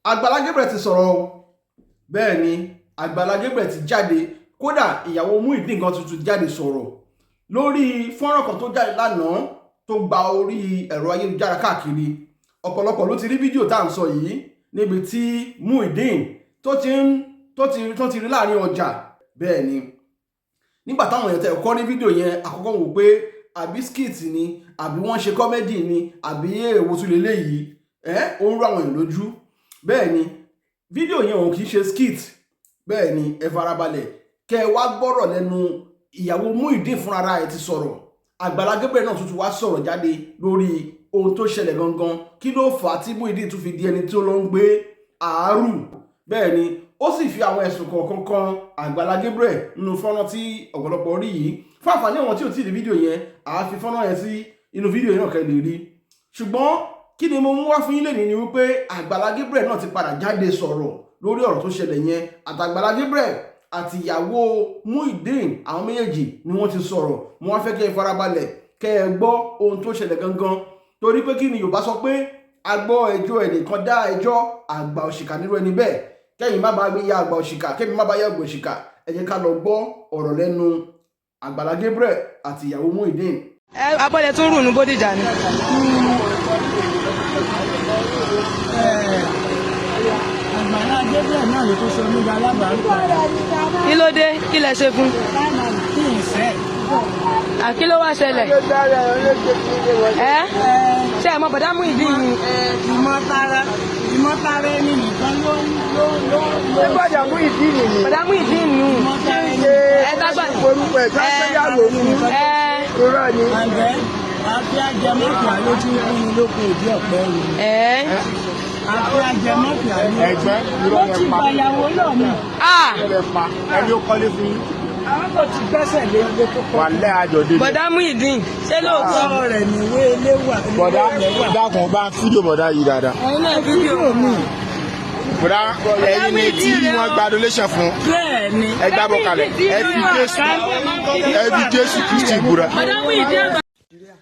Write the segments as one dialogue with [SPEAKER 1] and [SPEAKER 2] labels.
[SPEAKER 1] Àgbàlá Gabriel ti sọ̀rọ̀ o. Bẹ́ẹ̀ ni, Àgbàlá Gabriel ti jáde. Kódà, ìyàwó Muyideen gan tuntun jáde sọ̀rọ̀ lórí fọ́nrán kan tó jáde lánàá, tó gba orí ẹ̀rọ ayélujára káàkiri. Ọ̀pọ̀lọpọ̀ ló ti rí fídíò tá à ń sọ yìí, níbi tí Muyideen tó ti ń tó ti rí láàrin ọjà. Bẹ́ẹ̀ ni, nígbà táwọn èèyàn tẹ̀ kọ́ ní fídíò yẹn, àkọ́kọ́ wò pé àbí skit ni, àbí wọ́n ṣe comedy ni, àbí èèwò tún lélẹ́yìí. Ẹ́ ó ń rú àwọn èèyàn lójú. Bẹ́ẹ̀ ni, fídíò yẹn òun kì í ṣe skit. Bẹ́ẹ̀ ni, ẹ farabalẹ̀ kẹ́ ẹ wá gbọ́rọ̀ lẹ́nu ìyàwó Muyideen fúnra ẹ̀ ti sọ̀rọ̀. Àgbàlá Gabriel náà tuntun wá sọ̀rọ̀ jáde lórí ohun tó ṣẹlẹ̀ gangan. Kí ló fà á tí Muyideen tún fi di ẹni tó lọ ń gbé àárù? Bẹ́ẹ̀ ni, ó sì fi àwọn ẹ̀sùn kọ̀ọ̀kan kan Àgbàlá Gabriel nínú fọ́nrán tí ọ̀pọ̀lọpọ̀ rí yìí. Fún àǹfààní àwọn tí ò tí ì rí fídíò yẹn, àá fi fọ́nrán yẹn sí inú fídíò yẹn náà kẹ́ lè rí. Ṣùgbọ́n kí ni mo mú wá fún yín lẹ́nìí ni wípé Àgbàlá Gabriel náà ti padà jáde sọ̀rọ̀ lórí ọ̀rọ̀ tó ṣẹlẹ̀ yẹn. Àtàgbàlá Gabriel àti ìyàwó Muyideen, àwọn méjèèjì ni wọ́n ti sọ̀rọ̀. Mo wá fẹ́ kẹ́ ẹ farabalẹ̀ kẹ́ ẹ gbọ́ ohun tó ṣẹlẹ̀ gangan, torí pé kí ni Yorùbá sọ pé a gbọ́ ẹjọ́ ẹnìkan dá ẹjọ́, àgbà òṣìkà nírú ẹni bẹ́ẹ̀. Kẹ́yìn má bàa ya àgbà òṣìkà, kẹ́mi má bàa ya àgbà òṣìkà, ẹ jẹ́ ká lọ gbọ́ ọ̀rọ̀ lẹ́nu Àgbàlá Gabriel àti ìyàwó Muyideen.
[SPEAKER 2] Ẹ abọ́lẹ̀ tún rù ní Bódìjà ni.
[SPEAKER 3] Àgbàlá Gabriel náà ló tó sọ nígbà alábàárù.
[SPEAKER 2] Kí ló dé? Kí lẹ ṣe fún?
[SPEAKER 3] Kí n fẹ́.
[SPEAKER 2] À, kí ló wá ṣẹlẹ̀? Ẹ ṣe ẹ mọ bọ̀dá Muyideen ni?
[SPEAKER 3] Ìmọ̀tara ẹni nìkan ló ló ló ló.
[SPEAKER 4] Bọ́dà Muyideen ni.
[SPEAKER 2] Bọ̀dá Muyideen nù.
[SPEAKER 3] Ìmọ̀tara ẹni.
[SPEAKER 2] Ẹ dágbà.
[SPEAKER 4] Orúkọ ẹ̀ tó ń fẹ́yàwó fún.
[SPEAKER 2] Ẹ.
[SPEAKER 4] Irọ́ ni.
[SPEAKER 3] Àgbẹ̀ àfi ajẹmọ́pì àlójú fún ni lóko ìdí ọ̀pẹ rẹ̀.
[SPEAKER 2] Ẹ.
[SPEAKER 3] Àfi ajẹmọ́pì àlójú.
[SPEAKER 4] Ẹ̀gbẹ́ irọ́
[SPEAKER 3] Ó
[SPEAKER 4] lẹ
[SPEAKER 3] ti
[SPEAKER 4] pa.
[SPEAKER 3] gbàyàwó lọ mi.
[SPEAKER 2] A.
[SPEAKER 4] Irọ́ lẹ pa. Ẹni ó kọ́lé fún yín.
[SPEAKER 3] Àwọn kò ti gbẹ́sẹ̀ lé ilé tó kọ́.
[SPEAKER 4] Wà lẹ́ àjọ délé.
[SPEAKER 2] Bọ̀dá Muyideen, ṣé lóòótọ́?
[SPEAKER 3] Ọwọ́ rẹ̀ níwé ilé wà.
[SPEAKER 4] Bọ̀dá, dákun, bá fídíò bọ̀dá yìí dáadáa.
[SPEAKER 2] Ẹ̀yin náà fídíò.
[SPEAKER 3] Mi.
[SPEAKER 4] Bọ̀dá, ẹ̀yin ni tí wọ́n gba donation fún.
[SPEAKER 3] Bẹ́ẹ̀ ni.
[SPEAKER 4] Ẹ gbábọ̀ kalẹ̀. Ẹ fi Jésù Kristi búra.
[SPEAKER 2] Bọ̀dá Muyideen àgbà.
[SPEAKER 3] Nàìjíríà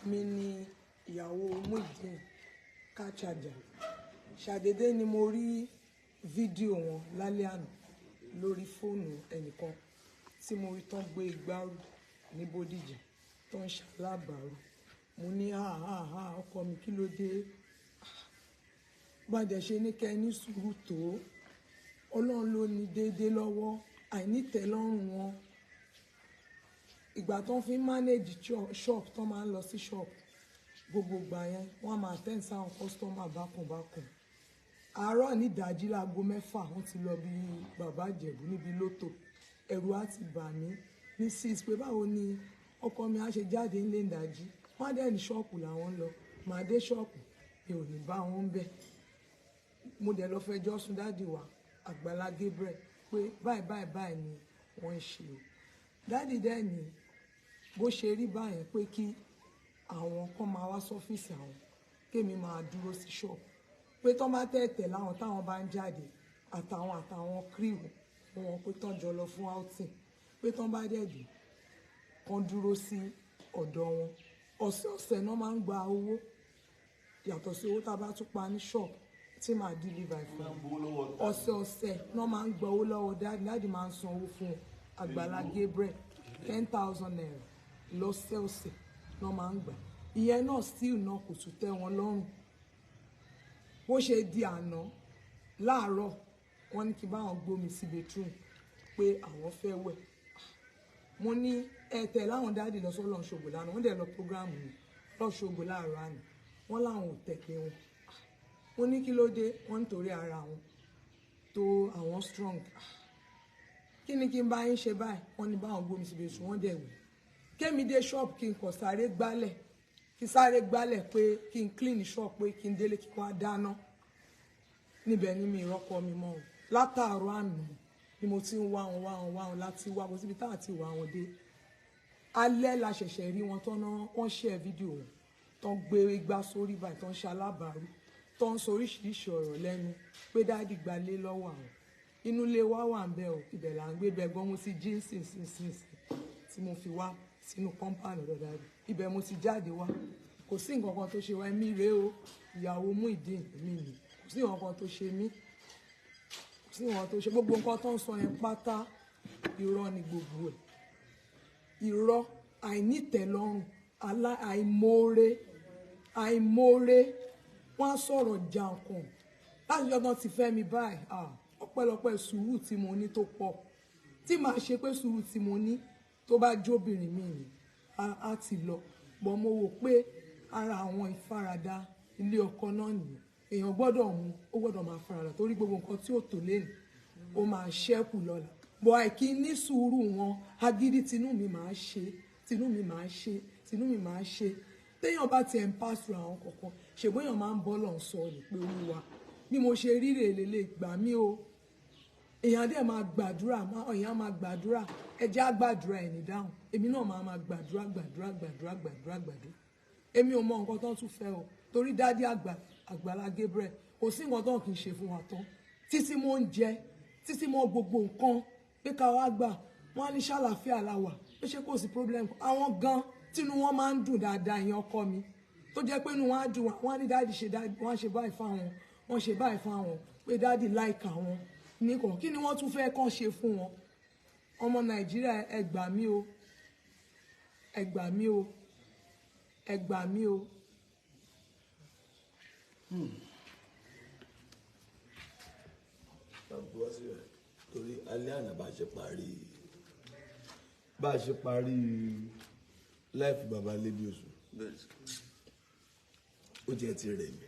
[SPEAKER 3] mi ni ìyàwó Muyideen Káchajà. Ṣàdédé ni mo rí fídíò wọn lálẹ́ àná lórí fóònù ẹnìkan tí mo rí tán gbé igbá rù ní Bódìjà, tó ń ṣalábàárù. Mo ní, "Ha ha ha, ọkọ mi, kí ló dé?" Bàjẹ́ ṣe ní kẹ́ ẹ ní sùúrù tó, Ọlọ́run ló ní déédéé lọ́wọ́. Àìnítẹ́lọ́rùn wọn, ìgbà tó ń fi manage shop, tó máa ń lọ sí shop gbogbo ìgbà yẹn, wọ́n á máa attend sáwọn customer bákùnbákùn. Àárọ̀ nídàájí láago 6, wọ́n ti lọ bí bàbá Ìjẹ̀bú níbi lótò. Ẹ̀rù á ti bà mí ní 6 pé báwo ni ọkọ mi á ṣe jáde nílé ìdájí. Wọ́n á dẹ̀ ní ṣọ́ọ̀pù làwọn ń lọ. Màá dé ṣọ́ọ̀pù, mi ò ní bá wọn bẹ̀. Mo dẹ̀ lọ fẹjọ́ sùn daddy wa Àgbàlá Gabriel pé báyìí báyìí báyìí ni wọ́n ń ṣe o. Daddy dẹ̀ ní bó ṣe rí báyẹn, pé kí àwọn kan máa wá sọ́fíìsì àwọn, kémi máa dúró sí ṣọ́ọ̀bù, pé tọ́ bá tẹ̀tẹ̀ láwọn táwọn bá ń jáde àtàwọn crew wọn, pé tán jọ lọ fún outing, pé tán bá dẹ̀ dé, kan dúró sí ọ̀dọ̀ wọn. Ọ̀sẹ̀ọ̀sẹ̀ náà máa ń gba owó, yàtọ̀ sí owó tá a bá tún pa ní ṣọ́ọ̀bù tí màá deliver fún wọn. Ọ̀sẹ̀ọ̀sẹ̀ náà máa ń gba owó lọ́wọ́ daddy. Daddy máa ń san owó fún Àgbàlá Gabriel, ₦10,000 lọ́sẹ̀ọ̀sẹ̀ náà máa ń gbà. Ìyẹn náà still náà kò tún tẹ́ wọn lọ́rùn. Bó ṣe di àná láàárọ̀, wọ́n ní kí báwọn gbómi sí bedroom, pé àwọn fẹ́ wẹ̀. Mo ní ẹ tẹ̀ láwọn daddy lọ sọ́lọ́ ṣògo lánàá. Wọ́n dẹ̀ lọ program ní lọ́ṣogbo láàárọ̀ àná. Wọ́n láwọn ò tẹ̀lé wọn. Mo ní kí ló dé? Wọ́n nítorí ara wọn tó àwọn strong. Kí ni kí n bá yín ṣe báyìí? Wọ́n ní báwọn gbómi sí bedroom, wọ́n dẹ̀ wẹ̀. Kémi dé shop, kí n kàn sáré gbálẹ̀, kí sáré gbálẹ̀, pé kí n clean shop, pé kí n délé, kí n wá dáná. Níbẹ̀ ni mi ìrọ́pọ̀ mi mọ́ o. Látàárọ̀ àná ni mo ti ń wá wọn, wá wọn, wá wọn, láti wá kó síbi táà ti wá wọn dé. Alẹ́ la ṣẹ̀ṣẹ̀ rí wọn tán náà. Wọ́n ṣe fídíò wọn tán gbé igbá sórí báyìí, tán ṣe alábàárù, tán ń sọ oríṣiríṣi ọ̀rọ̀ lẹ́nu, pé daddy gbalé lọ́wọ́ àwọn. Inú ilé wa wà ń bẹ̀ o, ibẹ̀ là ń gbé bẹ́ẹ̀ gan. Mo ti jí nsìnsìnsìn tí mo fi wá sínú compound ọ̀dọ̀ daddy, ibẹ̀ mo ti jáde wá. Kò sí nǹkan kan tó ṣe wá. Èmi rèé o, ìyàwó Muyideen mi ni. Kò Kò sí nǹkan tó ṣe mí, kò sí nǹkan tó ṣe. Gbogbo nǹkan tó ń sọ yẹn pátá irọ́ ni gbogbo ẹ̀. Irọ́, àìnítẹ̀lọ́rùn, àìmoore, àìmoore. Wọ́n á sọ̀rọ̀ jàǹkàn láti jọ́gán ti fẹ́ mi báyìí. Ọpẹ́lọpẹ́ sùúrù tí mo ní tó pọ̀, tí màá ṣe pé sùúrù tí mo ní tó bá jóbìnrin mi ni á ti lọ. Bọ́ mo wò pé ara àwọn ìfaradà ilé ọkọ náà nìyẹn. Èèyàn gbọ́dọ̀ mú, ó gbọ́dọ̀ máa faradà, torí gbogbo nǹkan tí ò tó lẹ́nu ó máa ṣẹ́kù lọ́la. Bọ́ àìkí ní sùúrù wọn, agídí tinú mi máa ṣe, tinú mi máa ṣe, tinú mi máa ṣe. Téèyàn bá tiẹ̀ ń pàṣẹ àwọn kọ̀ọ̀kan, ṣègbọ́n èèyàn máa ń bọ́ lọ́n sọ ni pé Olúwa, bí mo ṣe rí rèé lélẹ̀, gbà mí o. Èèyàn dẹ̀ máa gbàdúrà, èèyàn máa gbàdúrà. Ẹ jẹ́ á gbàdúrà ẹ̀ ní dáhùn. Èmi náà máa máa gbàdúrà, gbàdúrà, gbàdúrà, gbàdúrà, gbàdúrà. Èmi ò mọ nǹkan tó ń tún fẹ́ o, torí dádì Àgbàlá Gabriel, kò sí nǹkan tó ń kì í ṣe fún wa tán. Títí mo ń jẹ, títí mo gbogbo nǹkan pé ká wá gbà, wọ́n á ní ṣàlàáfíà la wà, pé ṣé kò sí problem. Àwọn gan tínú wọn máa ń dùn dáadáa, ìyẹn ọkọ mi tó jẹ́ pé inú wọn á dùn, wọ́n á ní dádì ṣe dádì, wọ́n á ṣe báyìí fáwọn, wọ́n ṣe báyìí fáwọn, pé dádì like àwọn nìkan. Kí ni wọ́n tún fẹ́ kàn ṣe fún wọn? Ọmọ Nàìjíríà, ẹ gbà mí o, ẹ gbà mí o, ẹ gbà mí o.
[SPEAKER 5] Bọ́ síbẹ̀ torí alẹ́ àná bá ṣe parí láìfù bàbá Alébíoṣù, ó jẹ́ ti rẹ̀ mí.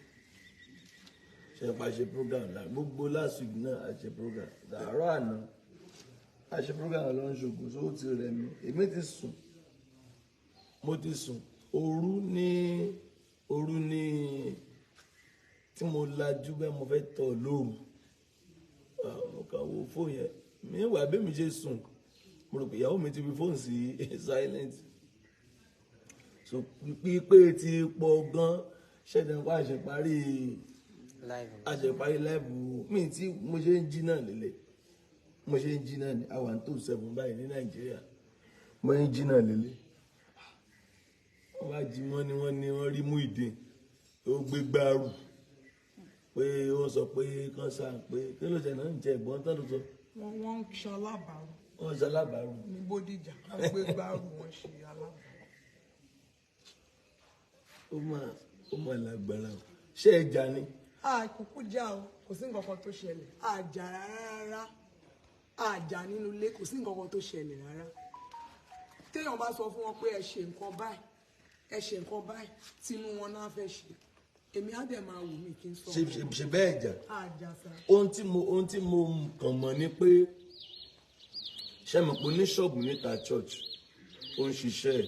[SPEAKER 5] Ṣe pa ṣe program náà gbogbo last week náà, a ṣe program àárọ̀ àná, a ṣe program lọ ń ṣògùn, so ó ti rẹ̀ mí. Èmi ti sùn, mo ti sùn. Òru ní tí mo lajú bẹ́ẹ̀, mo fẹ́ tọ̀ lóru, mo kàn wo fóònù yẹn. Mi wà bí mi ṣe sùn, mo rò pé ìyàwó mi ti fi fóònù sí silent, so pípé ti pọ̀ gan. Ṣẹ̀dá pa àṣeparí láìpù mi tí mo ṣe ń jí náà lélẹ̀, mo ṣe ń jí náà ní àwọn tó 7 báyìí ní Nàìjíríà, mo ń jí náà lélẹ̀. Wọ́n bá jí mọ́ ni wọ́n ní wọ́n rí Muyideen ó gbé gbárù pé ó sọ pé kán sá pé kí ló ṣe náà ń jẹ ìbọn tán ló sọ.
[SPEAKER 3] Wọ́n ń ṣe alábàárù.
[SPEAKER 5] Wọ́n ń ṣe alábàárù.
[SPEAKER 3] Ní Bódìjà wọ́n gbé gbárù, wọ́n ṣe alábàárù.
[SPEAKER 5] Ó máa lágbára o. Ṣé ẹ jà ni?
[SPEAKER 3] Àkókò já o, kò sí nǹkan kan tó ṣẹlẹ̀. Àjà rárá, àjà nínú ilé, kò sí nǹkan kan tó ṣẹlẹ̀ rárá. Téèyàn bá sọ fún wọn pé ẹ ṣe nǹkan báyìí, ẹ ṣe nǹkan báyìí, tinú wọn náà fẹ́ ṣe. Èmi á dẹ̀ máa wù mí kí n sọ.
[SPEAKER 5] Ṣe bẹ́ẹ̀ jà?
[SPEAKER 3] Àjà sá.
[SPEAKER 5] Ohun tí mo kàn mọ̀ ni pé ṣé mo pé ní ṣọ́ọ̀bù níta church ó ń ṣiṣẹ́.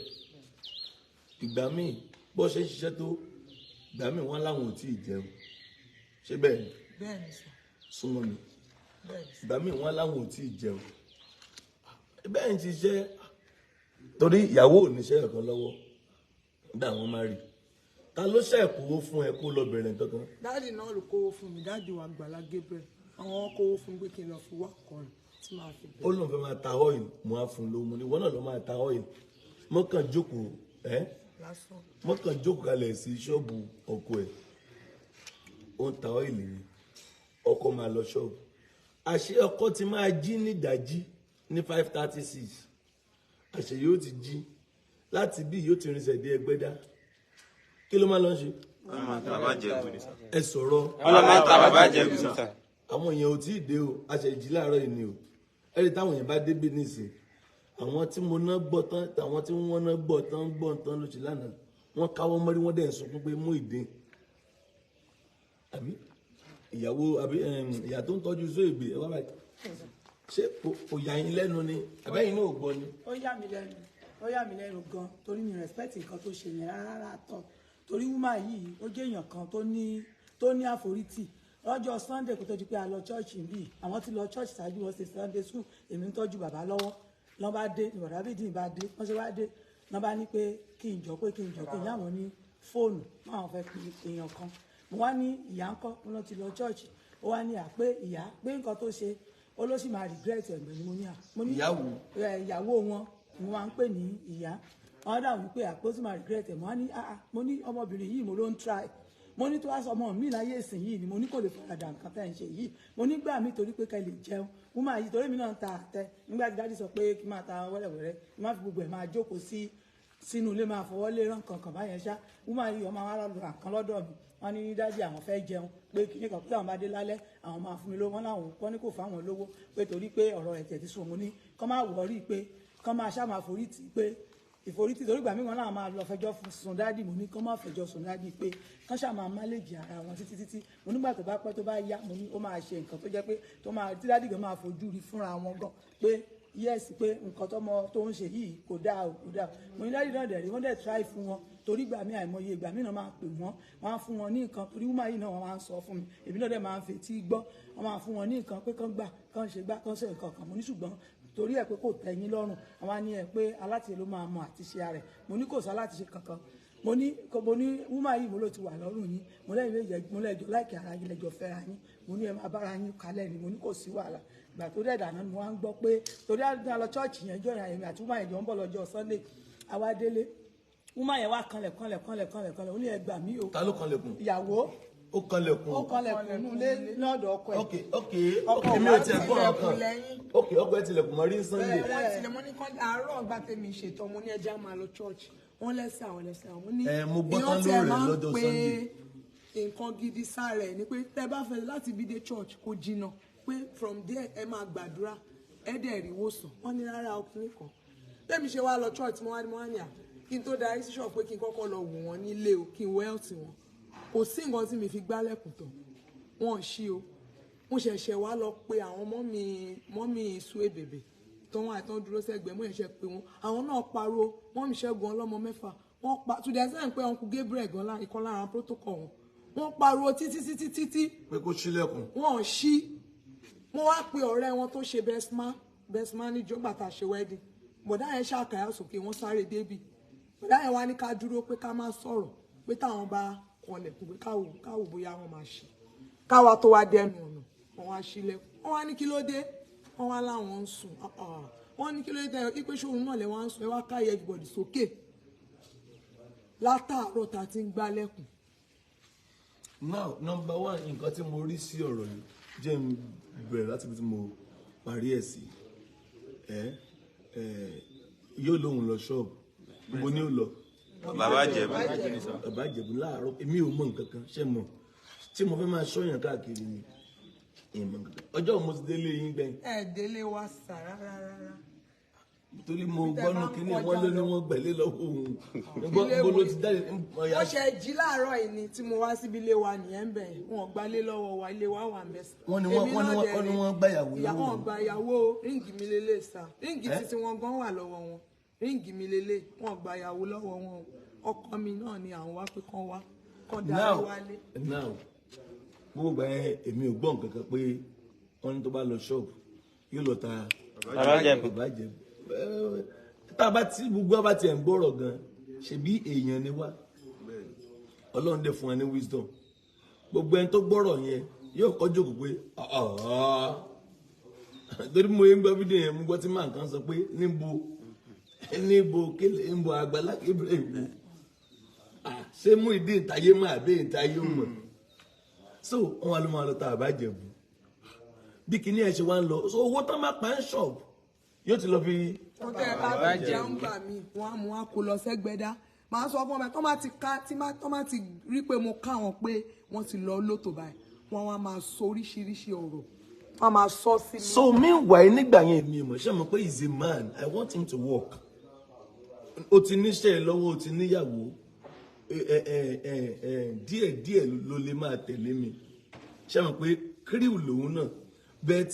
[SPEAKER 5] Ìgbà míì bó ṣe ń ṣiṣẹ́ tó, ìgbà míì wọ́n láwọn ò tí ì jẹun. Ṣé bẹ́ẹ̀ ni?
[SPEAKER 3] Bẹ́ẹ̀ ni sà.
[SPEAKER 5] Súnmọ́ mi.
[SPEAKER 3] Bẹ́ẹ̀ ni sà.
[SPEAKER 5] Ìgbà míì wọ́n láwọn ò tí ì jẹun. Bẹ́ẹ̀ ń ṣiṣẹ́ torí ìyàwó ò níṣẹ́ kankan lọ́wọ́ nígbà wọn máa rí. Ta ló ṣe kówó fún ẹ kó lọ bẹ̀rẹ̀ kankan?
[SPEAKER 3] Dáàdì náà ló kówó fún mi, dáàdì wa Àgbàlá Gabriel. Àwọn kówó fún mi pé kí n lọ fi wá kọrin tí màá fi bẹ̀rẹ̀.
[SPEAKER 5] Ó lóun fẹ́ máa ta oil, mo á fún un lówó, mo ní ìwọ náà lọ máa ta oil. Mo kàn jókòó ẹ́.
[SPEAKER 3] Lásán.
[SPEAKER 5] Mo kàn jókòó kalẹ̀ sí ṣọ́ọ̀bù ọkọ ẹ̀. Ó ń ta oil ni. Ọkọ máa lọ ṣọ́ọ̀bù. Àṣé ọkọ ti máa jí nídàjí ní 5:36. Àṣé yóò ti jí láti bí yóò ti rinṣẹ̀ dé Ẹgbẹ́dá. Kí ló máa lọ ṣe? Ẹ sọ̀rọ̀. Àwọn èèyàn ò tí ì dé o, a ṣe jí láàárọ̀ yìí ni o. Ẹ̀rí táwọn èèyàn bá débí nísìn, àwọn tí mo ná gbọ́ tán, àwọn tí wọ́n ná gbọ́ tán ló ṣe lánàá. Wọ́n káwọ́ mọ́rí, wọ́n dẹ̀ ń sunkún pé Muyideen. Àbí ìyàwó àbí ìyá tó ń tọ́jú Sóyèbí ẹ wá báyìí. Ṣé kò yà yín lẹ́nu ni? Àbẹ́yìn náà ò gbọ́ ni?
[SPEAKER 6] Ó yà mí lẹ́nu, ó yà mí lẹ́nu gan, torí mi respect nǹkan tó ṣe yẹn rárá tọ̀. Torí woman yìí ó jẹ́ èèyàn kan tó ní àforítì. Lọ́jọ́ Sunday kó tó di pé a lọ church níbí, àwọn tí lọ church ṣáájú wọn ṣe Sunday school, èmi ń tọ́jú bàbá lọ́wọ́. Lọ́n bá dé, ni bàbá Bídìn bá dé, wọ́n ṣe wá dé, lọ́n bá ní pé kí n jọ pé kí n jọ kí n yá wọn ní fóònù, wọ́n àwọn fẹ́ pe èèyàn kan. Mo wá ní ìyá ńkọ́, mo lọ ti lọ church, ó wá ní à pé ìyá pé nǹkan tó ṣe, ó ló sì máa regret ẹ̀gbẹ́ ni mo ní à. Mo ní ìyàwó wọn ni wọ́n máa ń pè ní ìyá. Wọ́n dà wípé àpò sì máa regret ẹ̀. Mo wá ní àà, mo ní ọmọbìnrin yìí mo ló ń try. Mo ní tó wá sọ ọmọ mi láyé ìsìn yìí ni, mo ní kò lè faradà nǹkan tẹ́ ń ṣe yìí. Mo ní gbà mí torí pé kẹ́ lè jẹun. Woman yìí, torí mi náà ń ta àtẹ nígbà tí daddy sọ pé kí n máa ta wẹ́rẹ́wẹ́rẹ́, kí n má fi gbogbo ẹ̀ máa jókòó sí sínú ilé, máa fọwọ́ lé rán kankan báyẹn ṣá. Woman yìí, ọmọ wa lọ ra nǹkan lọ́dọ̀ mi. Wọ́n ní, "Daddy, àwọn fẹ́ jẹun," pé kí nìkan pé àwọn bá dé lálẹ́, àwọn máa fún mi lówó. Wọ́n láwọn kọ́ ní kò fáwọn lówó pé torí pé ọ̀rọ̀ ẹ̀tẹ̀ ti sùn. Mo ní kọ́ máa wọ̀ọ́rí pé kọ́ máa ṣá máa forí tì í, pé ìforítì torí ìgbà míì wọn náà máa lọ fẹjọ́ sùn daddy. Mo ní kọ́ máa fẹjọ́ sùn daddy, pé kán ṣáà máa manage ara wọn títí títí. Mo nígbà tó bá pẹ́, tó bá yá, mo ní ó máa ṣe nǹkan tó jẹ́ pé tó máa tí daddy gan máa fojú rí fúnra wọn gan pé yes, pé nǹkan tọmọ tó ń ṣe yìí kò dáa o, kò dáa o. Mo ní daddy náà dẹ̀ rí, wọ́n dẹ̀ try fún wọn, torí ìgbà míì, àìmọye ìgbà míì náà máa pè wọ́n, wọ́n á fún wọn ní nǹkan, torí woman yìí náà, wọ́n máa ń sọ fún mi, èmi náà dẹ̀ máa ń fetí gbọ́. Wọ́n máa fún wọn ní nǹkan pé kán gbà, kán ṣe gbá, kán ṣe nǹkan kan. Mo ní ṣùgbọ́n torí ẹ̀ pé kò tẹ́yín lọ́rùn, àwọn á ní ẹ pé aláṣẹ ló máa mọ àti ṣe rẹ̀. Mo ní kò sọ aláṣẹ kankan. Mo ní woman yìí, mo ló ti wà lọ́rùn yín. Mo lẹ́yìn méjì, mo lẹ́jọ́ láìkí ara yín, lẹ́jọ́ fẹ́ra yín. Mo ní ẹ máa bára yín kalẹ̀ ni. Mo ní kò sí wàhálà. Ìgbà tó dẹ̀ dáná ni mo wá ń gbọ́ pé torí àdúrà lọ church yẹn jọ ìrìn àti woman yẹn jọ ń bọ̀ lọ́jọ́ Sunday. Àwa délé, woman yẹn wá kanlẹ̀ kanlẹ̀ kanlẹ̀ kanlẹ̀ kanlẹ̀. Ó ní, "Ẹ gbà mí o."
[SPEAKER 5] Ta ló kanlẹ̀kùn?
[SPEAKER 6] Ìyàwó.
[SPEAKER 5] Ó kanlẹ̀kùn?
[SPEAKER 6] Ó kanlẹ̀kùn nínú ilé lọ́dọ̀ ọkọ ẹ̀.
[SPEAKER 5] Ok.
[SPEAKER 6] Ọkọ
[SPEAKER 5] Ok, mi ò tiẹ̀ gbọ́
[SPEAKER 3] tilẹ̀kùn
[SPEAKER 5] ọkàn.
[SPEAKER 3] lẹ́yìn.
[SPEAKER 5] Ok, ọkọ ẹ tilẹ̀kùn mọ́ rí Sunday.
[SPEAKER 3] Wọ́n tilẹ̀ mọ́ ní kán àárọ̀ ọgbà tèmi ṣètò. Mo ní ẹja máa lọ church. Wọ́n lẹ́sẹ̀ àwọn lẹ́sẹ̀ àwọn. Mo ní
[SPEAKER 5] Ẹ, mo gbọ́
[SPEAKER 3] èèyàn
[SPEAKER 5] tán
[SPEAKER 3] tiẹ̀
[SPEAKER 5] lóòrè
[SPEAKER 3] máa ń
[SPEAKER 5] lọ́jọ́
[SPEAKER 3] pe
[SPEAKER 5] Sunday.
[SPEAKER 3] nǹkan gidi sára ẹ̀ ni pé tẹ́ bá fẹ́ láti bí dé church kò jìnnà, pé from there ẹ máa gbàdúrà, ẹ dẹ̀ rí wòsàn. Wọ́n ní rárá, ọkùnrin kan bẹ́ẹ̀ mi ṣe wá lọ church. Mo wá ní à kí n tó darí sí ṣọ́ọ̀bù pé kí n kọ́kọ́ lọ wò wọ́n nílé o, kí n wọ health wọn. Kò sí nǹkan tí mi fi gbálẹ̀kùn tán, wọ́n ṣí o. Mo ṣẹ̀ṣẹ̀ wá lọ pe àwọn mummy sú èbèbè tó wọn àìtàn dúró sẹ́gbẹ̀ẹ́. Mo ṣẹ̀ṣẹ̀ pé wọn, àwọn náà pariwo, mummy Ṣẹ́gun ọlọ́mọ mẹ́fà. Wọ́n pa to the extent pé uncle Gabriel gan lára ìkan lára protocol wọn, wọ́n pariwo títí títí títí
[SPEAKER 5] Pé kó ṣílẹ̀kùn.
[SPEAKER 3] Wọ́n ṣí. Mo wá pe ọ̀rẹ́ wọn tó ṣe best man, best man níjọba tá a ṣe wedding. Bọ̀dá yẹn ṣàkàyà sókè, wọ́n sáré débì. Bọ̀dá yẹn wá ní ká dúró, pé ká má sọ̀rọ̀, pé táwọn bá kọlẹ̀kùn, pé káwò bóyá wọ́n máa ṣí. Káwa tó wá dẹnu ọ̀nà, wọ́n wá sílẹ̀kùn. Wọ́n wá ní kí ló dé? Wọ́n wá láwọn ń sùn. Ah, ah. Wọ́n ní kí ló dé tẹ́ pé ṣóun náà lẹ wá ń sùn, ẹ wá káyé everybody sókè látàárọ̀ tá a ti ń gbálẹ̀kùn.
[SPEAKER 5] Now, number one, nǹkan tí mo rí sí ọ̀rọ̀ yìí, jẹ́ n bẹ̀rẹ̀ láti ibi tí mo parí ẹ̀ sí. Ẹ ẹ yóò lóun lọ ṣọ́ọ̀bù, mo ní ó lọ.
[SPEAKER 4] Bàbá Ìjẹ̀bú.
[SPEAKER 5] Bàbá Ìjẹ̀bú láàárọ̀. Èmi ò mọ nǹkan kan ṣe mọ̀ tí mo fẹ́ máa ṣọ́yàn káàkiri ni ìmọ̀ nǹkan kan. Ọjọ́ mo ti délé yín gbẹ̀yìn?
[SPEAKER 3] Ẹ délé wa sà, rárá rárá.
[SPEAKER 5] Torí mo
[SPEAKER 3] Tẹ́
[SPEAKER 5] gbọ́nù
[SPEAKER 3] bá ń
[SPEAKER 5] kínní
[SPEAKER 3] kọjá
[SPEAKER 5] wọ́n ló ní
[SPEAKER 3] lọ.
[SPEAKER 5] wọ́n gbẹ̀lé lọ́wọ́ òun.
[SPEAKER 3] Ilé
[SPEAKER 5] Bó ló
[SPEAKER 3] wo?
[SPEAKER 5] ti jáde?
[SPEAKER 3] Wọ́n ṣe jí láàárọ̀ yìí ni tí mo wá síbi ilé wa nìyẹn ń bẹ̀ yẹn. Wọn gbalé lọ́wọ́ wa, ilé wa wà ń bẹ̀ sà.
[SPEAKER 5] Wọ́n ní wọ́n-
[SPEAKER 3] Èmi
[SPEAKER 5] wọ́n ní
[SPEAKER 3] náà
[SPEAKER 5] wọ́n-
[SPEAKER 3] dẹ̀
[SPEAKER 5] wọ́n ní
[SPEAKER 3] rí.
[SPEAKER 5] wọ́n gbàyàwó
[SPEAKER 3] Ìyàwó
[SPEAKER 5] lọ́wọ́
[SPEAKER 3] wọn
[SPEAKER 5] òun.
[SPEAKER 3] gba ìyàwó. Ring mi lélẹ̀ sà, ring
[SPEAKER 5] Ẹ́?
[SPEAKER 3] títí wọn gan wà lọ́wọ́ wọn. Ring mi lélẹ̀, wọn gba ìyàwó lọ́wọ́ wọn o. Ọkọ mi náà ni àwọn wá pé kán wá kán darí
[SPEAKER 5] Now,
[SPEAKER 3] wálé.
[SPEAKER 5] now, gbogbo ìgbà yẹn, èmi ò gbọ́ nǹkan kan pé wọ́n ní tó bá lọ ṣọ́ọ̀bù yóò lọ ta
[SPEAKER 4] Bàbá Ìjẹ̀bú.
[SPEAKER 5] Bàbá Ìjẹ̀bú. Tá a bá tí gbogbo wa bá tiẹ̀ ń gbọ́rọ̀ gan, ṣebí èèyàn ni wá. Ọlọ́run dẹ̀ fún wa ní wisdom. Gbogbo ẹni tó gbọ́rọ̀ yẹn yóò kọ́ jókòó pé ọ̀ọ́, torí mo yẹn ń gbọ́ fídíò yẹn, mo gbọ́ tí màá kan sọ pé níbo níbo kílẹ̀ níbo Àgbàlá Gabriel ìbò. Ah, ṣé Muyideen ìtayé mọ̀ àbí ìtayé mọ̀? So wọn wá ló máa lọ ta Bàbá Ìjẹ̀bú. Bí kinní ẹ̀ ṣe wá ń lọ, so owó tán máa pa ń ṣọ̀bù yóò ti lọ fi
[SPEAKER 3] Wọ́n tẹ́ ẹ bá fi jẹun gbà mí, wọ́n á mú wọn kó lọ sẹ́gbẹ́dá. Màá sọ fún ọmọ ẹ tó má ti ká tí má tó má ti rí pé mo ká wọn pé wọ́n ti lọ lótò báyìí, wọ́n wá máa sọ oríṣiríṣi ọ̀rọ̀, wọ́n máa sọ sí mi.
[SPEAKER 5] So meanwhile, nígbà yẹn, mi mọ̀ ṣé mo pé he is a man, I want him to work. O ti níṣẹ́ lọ́wọ́, o ti níyàwó, ẹ ẹ ẹ ẹ díẹ̀ díẹ̀ ló lè máa tẹ̀lé mi. Ṣé mo pé crew lòun náà? But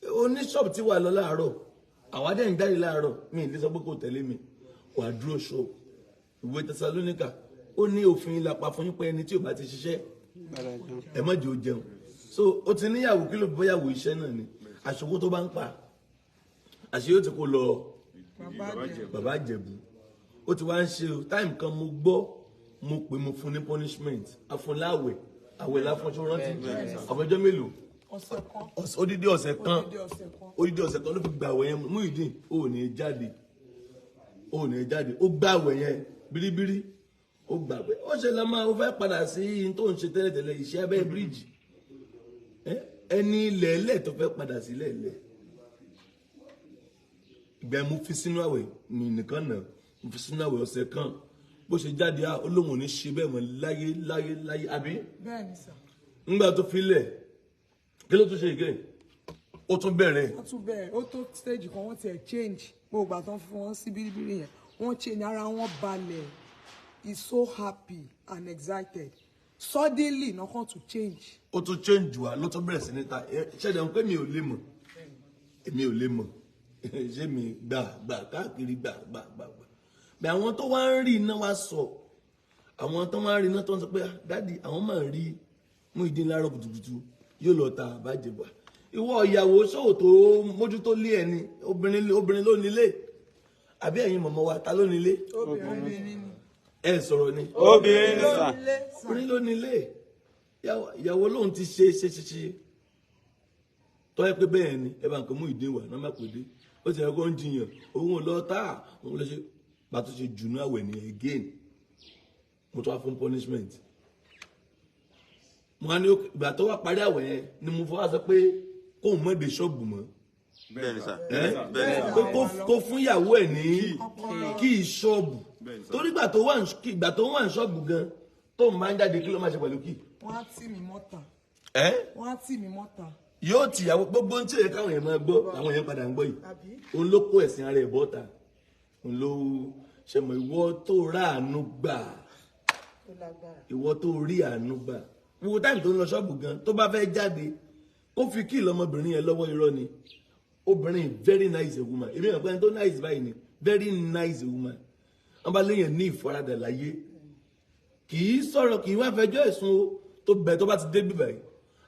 [SPEAKER 5] oníṣọ́ọ̀bù tí wà lọ láàárọ̀, àwa dẹ̀ ń jáde láàárọ̀, mi ì lè sọ pé kò tẹ̀lé mi. Wà á dúró ṣọ́ọ̀bù. Ìwé Tẹsalóníkà ó ní òfin ìlàpá fún yín pé ẹni tí ò bá ti ṣiṣẹ́, ẹ má jẹ́ ó jẹun. So ó ti níyàwó, kí ló bóyàwó iṣẹ́ náà ni àṣòwò tó bá ń pa àṣẹ yóò ti kó lọ Bàbá Ìjẹ̀bú. Ó ti wá ń ṣe o. Time kan mo gbọ́, mo pè, mo fún ní punishment, àfúnláwẹ̀, àwẹ̀ láfún. Ṣó rántí àfọjọ́ mélòó?
[SPEAKER 3] Ọ̀sẹ̀ kan.
[SPEAKER 5] Odidi ọ̀sẹ̀ kan.
[SPEAKER 3] Odidi ọ̀sẹ̀ kan.
[SPEAKER 5] Odidi ọ̀sẹ̀ kan ló fi gbà àwẹ̀ yẹn. Muyideen, ó ní jáde, ó ní jáde. Ó gbà àwẹ̀ yẹn bíríbírí. Ó gbà pé ó ṣe lọ́ máa ó fẹ́ padà sí ihun tó ń ṣe tẹ́lẹ̀tẹ́lẹ̀, iṣẹ́ abẹ́ bíríìjì, ẹni lẹ́lẹ̀ tó fẹ́ padà sí lẹ́lẹ̀. Ìgbà mo fi sínú àwẹ̀ mi nìkan náà, mo fi sínú àwẹ̀ ọ̀sẹ̀ kan, bó ṣe jáde á ó lóun ò ní ṣe bẹ́ẹ̀ mọ́ láyé láyé láyé, àbí?
[SPEAKER 3] Bẹ́ẹ̀ ni sà.
[SPEAKER 5] Ńgbà tó filẹ̀, kí ló tún ṣe ìgbẹ́? Ó tún bẹ̀rẹ̀.
[SPEAKER 3] Wọ́n tún bẹ̀rẹ̀. Ó tó stage kan, wọ́n tiẹ̀ change. Gbogbo ìgbà tán fún wọn sí bíríbírí yẹn, wọ́n change, ara wọn balẹ̀. He's so happy and excited. Suddenly náà kàn tún change.
[SPEAKER 5] Ó tún change wá, ló tún bẹ̀rẹ̀ sí ní ta. Ṣẹ̀dá ń pé mi ò lè mọ̀, èmi ò lè mọ̀, ṣé mi gbà gbà káàkiri gbà gbà gbà gbà. Bẹ́ẹ̀ àwọn tó wá ń rí iná wá sọ, àwọn tó wá ń rí iná tó ń sọ pé, "Ah, daddy, àwọn máa ń rí Muyideen láàárọ̀ kùtùkùtù, yóò lọ ta àbájẹbà." Ìwọ ìyàwó ṣòwò tó mójútó lé ẹni, obìnrin, obìnrin ló nílé, àbí ẹ̀yin mọ̀mọ́ wa, ta ló nílé?
[SPEAKER 3] Obìnrin ni.
[SPEAKER 5] Ẹ sọ̀rọ̀ ni.
[SPEAKER 4] Obìnrin ni sà.
[SPEAKER 5] Obìnrin ló nílé. Ìyàwó lòun ti ṣe ṣe ṣe ṣe tọ́ ẹ pé bẹ́ẹ̀ ni ẹ bá nǹkan Muyideen wà náà má pè dé. Ó ti yẹ kó ń jiyàn, òun ò lọ tá òun lọ ṣe bá tó ṣe jùnú àwẹ̀ ní again. Mo tún wá fún punishment. Mo wá ní ìgbà tó wá parí àwẹ̀ yẹn ni mo fọwọ́ sọ pé kóun mọ̀ dé ṣọ́ọ̀bù mọ́.
[SPEAKER 4] Bẹ́ẹ̀ ni sà.
[SPEAKER 5] Ẹ́?
[SPEAKER 4] Bẹ́ẹ̀ ni sà.
[SPEAKER 5] Pé kó fún ìyàwó ẹ̀ ní kí ṣọ́ọ̀bù, torí ìgbà tó wà ní ìgbà tó wà ní ṣọ́ọ̀bù gan tó máa ń jáde, kí ló máa ṣe pẹ̀lú kí?
[SPEAKER 3] Wọ́n á tì mí mọ́ta.
[SPEAKER 5] Ẹ́?
[SPEAKER 3] Wọ́n á tì mí mọ́ta.
[SPEAKER 5] Yóò tìyàwó. Gbogbo ohun tí èyí káwọn èèyàn máa gbọ́, àwọn èèyàn padà ń gbọ́ yìí.
[SPEAKER 3] Àbí?
[SPEAKER 5] Òun ló kó ẹ̀sìn ara ẹ̀ bọ́ta, òun ló ṣe mọ̀. Ìwọ tó ráàánú gbà, ìwọ tó rí àánú gbà, gbogbo time tó ń lọ ṣọ́ọ̀bù gan, tó bá fẹ́ jáde, kó fi kí lọmọbìnrin yẹn lọ́wọ́. Irọ́ ni. Obìnrin, very nice woman. Èmi ò pẹ́ ẹni tó nice báyìí ni, very nice woman. Wọ́n bá léèyàn ní ìfaradà láyé, kì í sọ̀rọ̀, kì í wá fẹjọ́ ẹ̀sùn o. Tó bẹ̀ tó bá ti dé bíbẹ̀ yìí,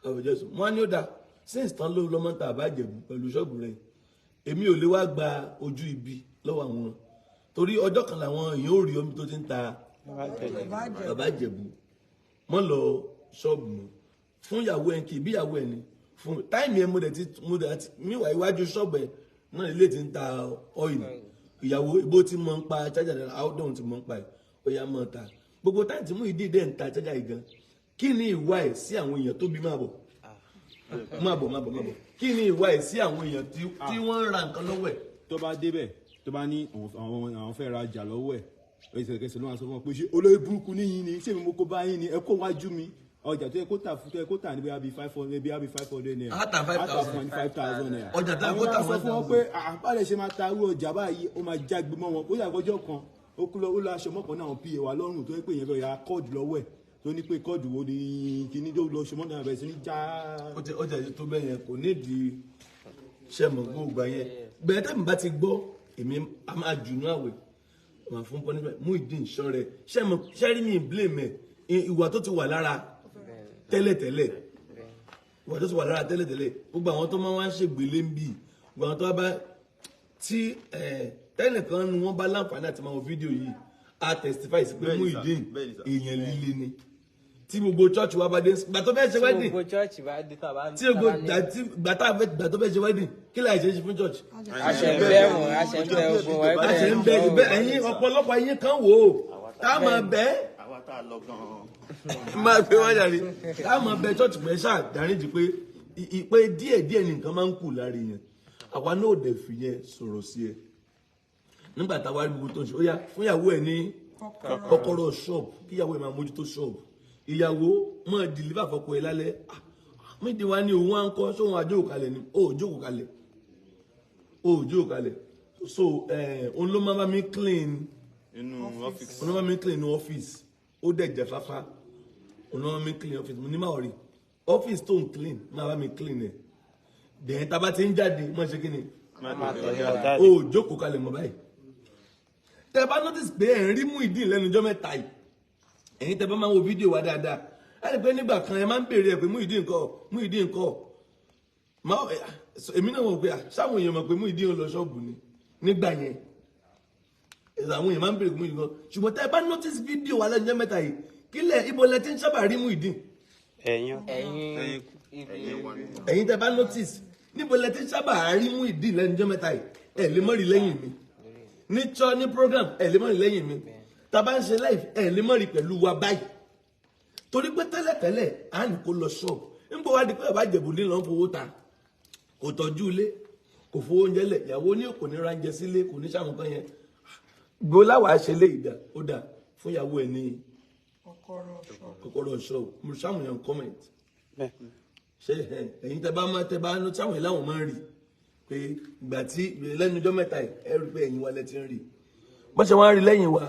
[SPEAKER 5] àfẹjọ́ ẹ̀sùn wọn á ní ó dáa. Since tán ló lọ́mọ tá a bá jẹ̀bù pẹ̀lú ṣọ́ọ̀bù rẹ̀, èmi ò lè wá gba ojú ibi lọ́wọ́ àwọn, torí ọjọ́ kan làwọn èèyàn ò rí omi tó ti ń ta bàbá jẹ̀bù. Mọ́ lọ ṣọ́ọ̀bù mọ́, fún ìyàwó ẹ̀, kì í bí ìyàwó ẹ̀ ni fún time ẹ̀. Mo dẹ̀ ti míwàá iwájú ṣọ́ọ̀bù ẹ̀ náà ilé ti ń ta oil. Ìyàwó ibo tí mo ń pa chájà dára, outdoor tí mo ń pa ẹ̀, ó yá mọ́ ta. Gbogbo time tí Muyideen dẹ̀ ń ta chájà yìí gan, kí ni ìwà ẹ̀ sí àwọn èèyàn tó bí? Máa bọ̀, máa bọ̀, máa bọ̀, máa bọ̀. Kí ni ìwà ẹ̀ sí àwọn èèyàn tí wọ́n ń ra nǹkan lọ́wọ́ ẹ̀?
[SPEAKER 7] Tó bá débẹ̀, tó bá ní àwọn fẹ́ ra ọjà lọ́wọ́ ẹ̀, ẹsẹ̀kẹsẹ̀ ló máa sọ fún wọn pé, "Ṣé olórí burúkú níyìn ni? Ṣé mi mo kó bá yín ni? Ẹ kó wájú mi." Ọjà tó yẹ kó tà fún, tó yẹ kó tà ní bóyá bíi 500, bóyá bíi 500 naira,
[SPEAKER 5] Á tà 5,000.
[SPEAKER 7] á tà fún 5,000 naira.
[SPEAKER 5] Ọjà tá kó tà
[SPEAKER 7] Àwọn sọ fún wọn
[SPEAKER 5] 1,000.
[SPEAKER 7] pé àbálẹ̀ ṣe máa ta irú ọjà báyìí, ó máa jágbe mọ́ wọn. Ó yàgò ọjọ́ kan, ó kú lọ, ó lọ aṣọ mọ́kàn náà pa wà lọ́rùn, tó yẹ pé ìyẹn fẹ́ ra cord lọ́wọ́ ẹ̀, tó ní pé cord wo ni kíní tó lọ ṣe mọ́ náà, bẹ̀rẹ̀ sí ní já.
[SPEAKER 5] Ó ti tó bẹ́ẹ̀ yẹn, kò nídìí ṣe mọ̀. Gbogbo yẹn gbẹ̀rẹ̀ tẹ́mi bá ti gbọ́, èmi a máa jùnú àwẹ̀, máa fún punishment. Muyideen ṣọ́rẹ́ ṣe mọ̀ ṣẹ́rí mi blame ẹ̀. Ìwà tó ti wà lára tẹ́lẹ̀tẹ́lẹ̀, ìwà tó ti wà lára tẹ́lẹ̀tẹ́lẹ̀, gbogbo àwọn tó máa wá ń ṣègbélé ń bì, gbogbo àwọn tó bá tí tẹ́nìkan nu wọ́n bá láǹfààní àti máa wo fídíò yìí, a testify sí pé
[SPEAKER 4] Bẹ́ẹ̀ni sà,
[SPEAKER 5] Muyideen
[SPEAKER 4] bẹ́ẹ̀ni sà.
[SPEAKER 5] èèyàn líle ni. Tí gbogbo church wa bá dé, gbà tó fẹ́ ṣe wedding,
[SPEAKER 8] Gbogbo church bá dé tàbá.
[SPEAKER 5] tí gbogbo gbà tá a fẹ́, gbà tó fẹ́ ṣe wedding, kí láì ṣe é ṣe fún church?
[SPEAKER 8] Àṣẹ ń bẹ wọn, àṣẹ ń bẹ ogun wọn.
[SPEAKER 5] A ṣe ń bẹ ìbẹ ẹ̀yin, ọ̀pọ̀lọpọ̀ ẹ̀yin kan wò ó, tá a máa bẹ
[SPEAKER 4] Àwa tá a lọ gan-an.
[SPEAKER 5] Máa gbé wájà rí, tá a máa bẹ church pé ṣáà dáríjì, pé ìpè díẹ̀ díẹ̀ ní nǹkan máa ń kù lára èèyàn. Àwa náà ò dẹ̀ fi yẹn sọ̀rọ̀ sí ẹ nígbà táwa rí gbogbo tó ń ṣe. Ó yá, fún ìyàwó ẹ ní kọ́kọ́rọ́ ṣọ́ọ̀bù, kí ìyàwó ẹ máa mójútó ṣọ́ọ̀bù. Ìyàwó máa deliver fọ́kọ ẹ lálẹ́. Ah, Muyideen wa ní òun á ń kọ́ sóhun àjókòó kalẹ̀ ni ó jókòó kalẹ̀, ó jókòó kalẹ̀. So òun ló máa bá mi clean
[SPEAKER 4] Inú ọ́fíìsì.
[SPEAKER 5] Òun ló máa bá mi clean inú ọ́fíìsì. Ó dẹ̀ jẹ́ fáfá. Òun ló máa bá mi clean ọ́fíìsì. Mo ní máa rí ọ́fíìsì tó ń clean, máa bá mi clean ẹ̀. Dẹ̀ tá a bá ti ń jáde, máa ṣe kí ni? Ó jókòó kalẹ̀ mọ́ báyìí. Tẹ bá notice pé ẹ̀ ń rí Muyideen lẹ́nu ọjọ́ mẹ́ta yìí, ẹ̀yin tẹ bá máa ń wo fídíò wa dáadáa, ẹ rí i pé nígbà kan ẹ máa ń béèrè ẹ pé Muyideen ńkọ́, Muyideen ńkọ́. Èmi náà mọ̀ pé sáwọn èèyàn mọ̀ pé Muyideen lọ ṣọ́ọ̀bù ni nígbà yẹn. Àwọn èèyàn máa ń béèrè pé Muyideen ńkọ́, ṣùgbọ́n tẹ bá notice fídíò wa lẹ́nu ọjọ́ mẹ́ta yìí, kílẹ̀ ibo lẹ ti ń sábà rí Muyideen?
[SPEAKER 8] Ẹ̀yin ibi.
[SPEAKER 5] Ẹ̀yin tẹ bá notice, níbo lẹ ti ń sábà rí Muyideen lẹ́nu ọjọ́ mẹ́ta yìí? Ẹ lè mọ́ rí lẹ́yìn mi ní chọ́ ní program, ẹ lè mọ́ rí lẹ́yìn mi. Tá a bá ń ṣe live, ẹ lè mọ̀ rí pẹ̀lú wa báyìí, torí pé tẹ́lẹ̀tẹ́lẹ̀ à ní kó lọ ṣọ́ọ̀bù. Ń bọ̀ wá di pé bàbá Ìjẹ̀bú ní lọ́n fowó ta, kò tọ́jú ilé, kò fowó oúnjẹ lẹ̀, ìyàwó ní kò ní ránjẹ sílé, kò ní sàwọn kan yẹn gbó láwàá ṣe lé ìdá ó dà fún ìyàwó ẹ̀ ní
[SPEAKER 3] Kọ́kọ́rọ́ ṣọ́ọ̀bù.
[SPEAKER 5] Kọ́kọ́rọ́ ṣọ́ọ̀bù. Mo sáwọn yẹn comment ṣe ẹ̀yin tẹ́ bá máa tẹ́ bá ń sáwọn yẹn láwọn máa ń rí pé ìgbà tí lẹ́nu ọjọ́ mẹ́ta yìí, ẹ rí pé ẹ̀yin wa lẹ ti ń rí bọ́n ṣe wọ́n á rí lẹ́yìn wa.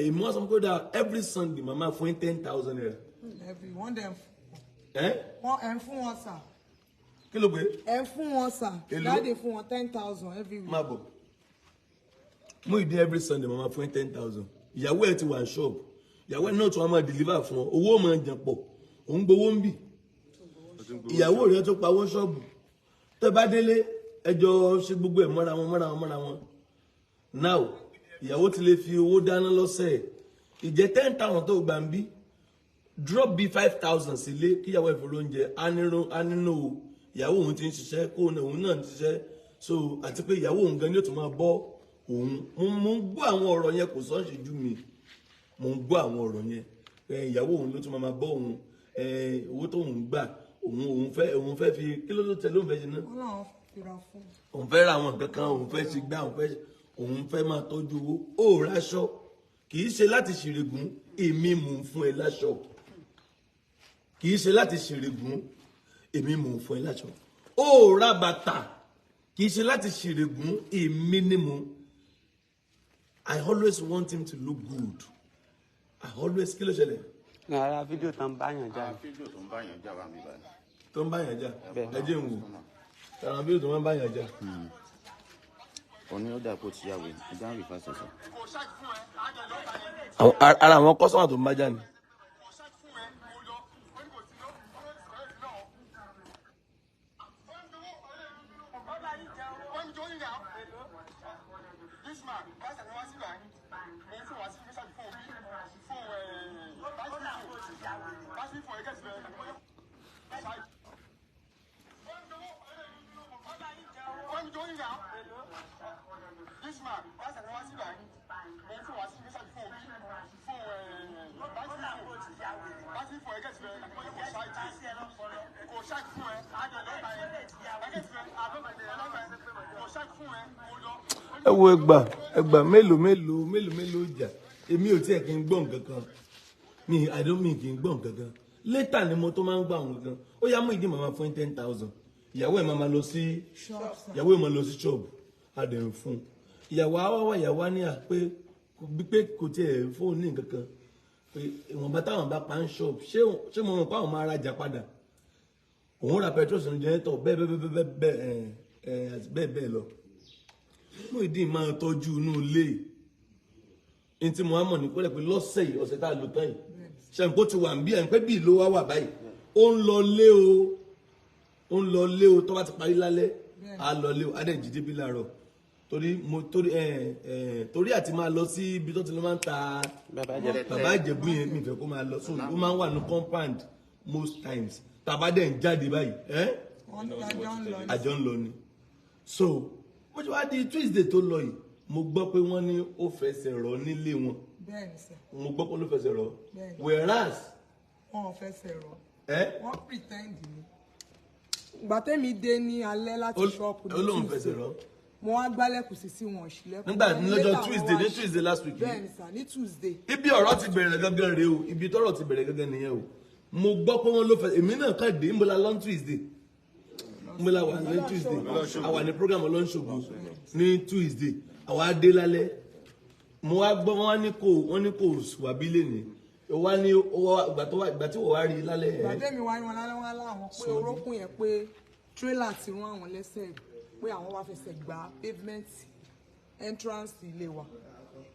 [SPEAKER 5] Ìmọ̀ sọ pé ó dáa, every Sunday màmá fún yín ₦10,000.
[SPEAKER 3] Every one dem.
[SPEAKER 5] Ẹ́
[SPEAKER 3] Wọ́n ẹ̀ ń fún wọn sà.
[SPEAKER 5] Kí ló pé?
[SPEAKER 3] Ẹ̀ ń fún wọn sà.
[SPEAKER 5] Èló?
[SPEAKER 3] Dáàdì fún wọn 10,000 every week.
[SPEAKER 5] Má bọ̀, Muyideen, every Sunday màmá fún yín 10,000. Ìyàwó ẹ̀ ti wà ní ṣọ́ọ̀bù, ìyàwó ẹ̀ náà tún wá máa deliver fún ọ, owó máa jàn pọ̀, òun gbowó ń bì, ìyàwó rẹ̀ tó pawó ṣọ́ọ̀bù. Tẹ́ bá délé, ẹjọ́ ṣe gbogbo ẹ̀ mọ́ra wọn, mọ́ra wọn, mọ́ra wọn. Now ìyàwó ti lè fi owó dáná lọ́sẹ̀. Ìjẹ́ 10,000 tó gbà ń bí, drop bí 5,000 sílé kíyàwó ẹ̀ fi oúnjẹ á nínú o. Ìyàwó òun ti ń ṣiṣẹ́, kó òun náà ń ṣiṣẹ́, so àti pé ìyàwó òun gan ni ó tún máa bọ́ òun. Mo ń gbọ́ àwọn ọ̀rọ̀ yẹn, kò sọ́n ṣe jú mi, mo ń gbọ́ àwọn ọ̀rọ̀ yẹn. Ìyàwó òun ló tún máa bọ́ òun. Owó tó òun gbà, òun fẹ́ fi kí ló tó tẹ lóun fẹ́ ṣe náà?
[SPEAKER 3] Wọ́n làwọn fi ra fún.
[SPEAKER 5] Òun fẹ́ ra àwọn nǹkan kan, òun fẹ́ ṣe gbá, òun fẹ́ máa tọ́jú owó. Ó ráṣọ, kì í ṣe láti ṣèrègùn, èmi mò ń fún ẹ láṣọ. Kì í ṣe láti ṣèrègùn, èmi mò ń fún ẹ láṣọ. Ó ra bàtà, kì í ṣe láti ṣèrègùn, èmi ni mò ń. I always want him to look good. I always, kí ló ṣẹlẹ̀?
[SPEAKER 8] Ara fídíò tán báyàn jà.
[SPEAKER 4] Fídíò tó ń bá yàn jà wà mí báyìí.
[SPEAKER 5] Tó ń bá yàn jà?
[SPEAKER 8] Bẹ́ẹ̀.
[SPEAKER 5] Ẹ jẹ́ n wò àwọn fídíò tó máa ń bá yàn jà.
[SPEAKER 4] Òní ó dà kó ti yàwé, ẹja ń rí fásitì sọ.
[SPEAKER 5] Ara àwọn customer tó ń bá jà ni. Ẹ wo ẹgbà ẹgbà, mélòó mélòó mélòó mélòó ìjà. Èmi ò tiẹ̀ kí n gbọ́ nǹkan kan mi, I don't mean kí n gbọ́ nǹkan kan. Later ni mo tó máa ń gbọ́ àwọn nǹkan. Ó yá, Muyideen, màmá fún 10,000, ìyàwó ẹ̀ máa lọ sí ìyàwó ẹ̀ máa lọ sí ṣọ́ọ̀bù, a dẹ̀ ń fún un. Ìyàwó á wá wá, ìyàwó á ní à pé bí pé kò tiẹ̀ fóun ní nǹkan kan, pé ìwọ̀nba táwọn bá pa ń ṣọ́ọ̀bù, ṣé mo mọ̀ pé àwọn máa rajà padà, òun ra petrol sínú generator, bẹ́ẹ̀ bẹ́ẹ̀ bẹ́ẹ̀ bẹ́ẹ̀ bẹ́ẹ̀ ẹ̀ ẹ̀ àti bẹ́ẹ̀ bẹ́ẹ̀ lọ. Muyideen máa tọ́jú inú ilé ní tí mo wá mọ̀ ní kólẹ̀ pé lọ́sẹ̀ yìí, ọ̀sẹ̀ tá a lò tán yìí, ṣe n kó ti wà ń bí ẹ̀ ń pẹ́ bí ìlú wa wà báyìí. Ó ń lọ lé o, ó ń lọ lé o. Tó bá ti parí lálẹ́, á lọ lé o, á dẹ̀ jí débi láàárọ̀, torí mo torí ẹ ẹ torí àti máa lọ sí ibi tó ti lọ máa ń ta
[SPEAKER 8] Bàbá Ìjẹ̀bú.
[SPEAKER 5] Bàbá Ìjẹ̀bú yẹn, mi fẹ́ kó máa lọ, so ó máa ń wà ní compound most times. Tàbá dẹ̀ ń jáde báyìí ẹ́
[SPEAKER 3] Wọ́n jọ ń lọ ní.
[SPEAKER 5] Àjọ ń lọ ni. So bó ṣe wá di Tuesday tó lọ yìí, mo gbọ́ pé wọ́n ní ó fẹsẹ̀ rọ nílé wọn.
[SPEAKER 3] Bẹ́ẹ̀ ni sà.
[SPEAKER 5] Mo gbọ́ pé ó ló fẹsẹ̀ rọ.
[SPEAKER 3] Bẹ́ẹ̀ni.
[SPEAKER 5] Whereas
[SPEAKER 3] Wọn ò fẹsẹ̀ rọ.
[SPEAKER 5] Ẹ
[SPEAKER 3] Wọ́n pretend ni. Ìgbà tẹ́mi dé ní alẹ́ láti ṣọ́ọ̀pù ní
[SPEAKER 5] ó lóun
[SPEAKER 3] Tuesday,
[SPEAKER 5] fẹsẹ̀ rọ.
[SPEAKER 3] mo wá gbálẹ̀kùn sí wọn ṣílẹ̀kùn.
[SPEAKER 5] Nígbà
[SPEAKER 3] Later
[SPEAKER 5] lọ́jọ́
[SPEAKER 3] wọ́n
[SPEAKER 5] Tuesday
[SPEAKER 3] wá
[SPEAKER 5] ní Tuesday last week yìí.
[SPEAKER 3] Bẹ́ẹ̀ ni sà, ní Tuesday.
[SPEAKER 5] Ibi ọ̀rọ̀ ti bẹ̀rẹ̀ gangan rèé o, ibi tọ́rọ̀ ti bẹ̀rẹ̀ gangan nìyẹn o. Mo gbọ́ pé wọ́n ló fẹ́. Èmi náà kàn dé nbola lọ́n Tuesday, nbola wà ní Tuesday, a wà ní program ọlọ́nṣogbo ní Tuesday, àwa dé lálẹ́. Mo wá gbọ́ wọ́n ní kò wà bí lè ní wá ní ìgbà tó wá, ìgbà tí wọ́n wá rí lálẹ́
[SPEAKER 3] Ìgbà
[SPEAKER 5] ẹ̀.
[SPEAKER 3] tẹ́mi wá ní wọn lálẹ́, wọn láwọn pé orókùn yẹn, pé tírélà ti rún àwọn lẹ́sẹ̀, pé àwọn wá fẹsẹ̀ gba pavement entrance ilé wa.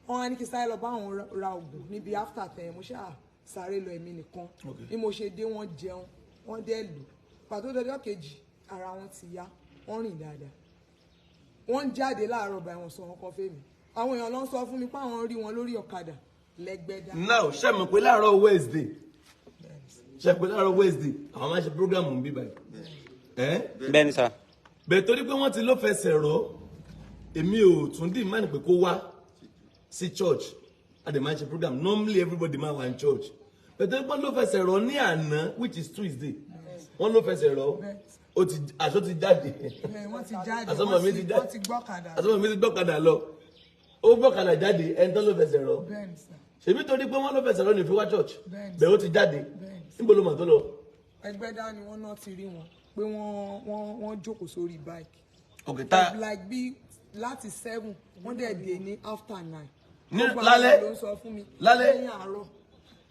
[SPEAKER 3] Wọn á ní kí sáré lọ bá àwọn ra oògùn níbi after 10. Mo ṣáà sáré lọ, èmi nìkan. Bí mo ṣe dé, wọ́n jẹun, wọ́n dẹ̀ lù pàtó. Dọjọ́ kejì, ara wọn ti yá, wọ́n rìn dáadáa, wọ́n ń jáde láàárọ̀ báyìí. Wọ́n sọ wọn kọ́ fèmí, àwọn èèyàn ló ń sọ fún mi pé àwọn rí wọn lórí ọ̀kadà lẹ́gbẹ́dá.
[SPEAKER 5] Now, ṣe mọ̀ pé láàárọ̀ Wednesday, ṣe pé láàárọ̀ Wednesday àwọn máa ń ṣe program ń bí báyìí ẹ́?
[SPEAKER 8] Bẹ́ẹ̀ ni sà.
[SPEAKER 5] Bẹ́ẹ̀, torí pé wọ́n ti ló fẹsẹ̀ rọ, èmi ò tún dì má ní pé kó wá. Sí church, a dẹ̀ máa ń ṣe program. Normally everybody máa wà ní church, but wọ́n ló fẹsẹ̀ rọ ní àná, which is Tuesday. Wọ́n ló fẹsẹ̀ rọ, ó ti aṣọ ti jáde.
[SPEAKER 3] Bẹ́ẹ̀, wọ́n ti jáde.
[SPEAKER 5] Àsọmọ mi
[SPEAKER 3] wọ́n
[SPEAKER 5] ti
[SPEAKER 3] ti
[SPEAKER 5] jáde.
[SPEAKER 3] Wọ́n ti gbọ́kadà.
[SPEAKER 5] Àsọmọ mi ti gbọ́kadà lọ, ó gbọ́kadà jáde. Ẹni tó ló fẹsẹ̀ rọ,
[SPEAKER 3] Bẹ́ẹ̀ ni sir.
[SPEAKER 5] ṣèbí torí pé wọ́n ló fẹsẹ̀ rọ ní fi wá church.
[SPEAKER 3] Bẹ́ẹ̀ni.
[SPEAKER 5] Bẹ́ẹ̀, ó ti jáde.
[SPEAKER 3] Bẹ́ẹ̀ni.
[SPEAKER 5] Níbo ló mọ̀ tó lọ?
[SPEAKER 3] Ẹgbẹ́dá ni wọ́n náà ti rí wọn pé wọ́n jókòó sórí bike.
[SPEAKER 5] Òkè tá.
[SPEAKER 3] Like bí láti 7, wọ́n dẹ̀ dé ní after 9.
[SPEAKER 5] Ní
[SPEAKER 3] Gbogbo àwọn
[SPEAKER 5] lálẹ́?
[SPEAKER 3] ló ń sọ fún mi.
[SPEAKER 5] Lálẹ́?
[SPEAKER 3] Lẹ́yìn àárọ̀.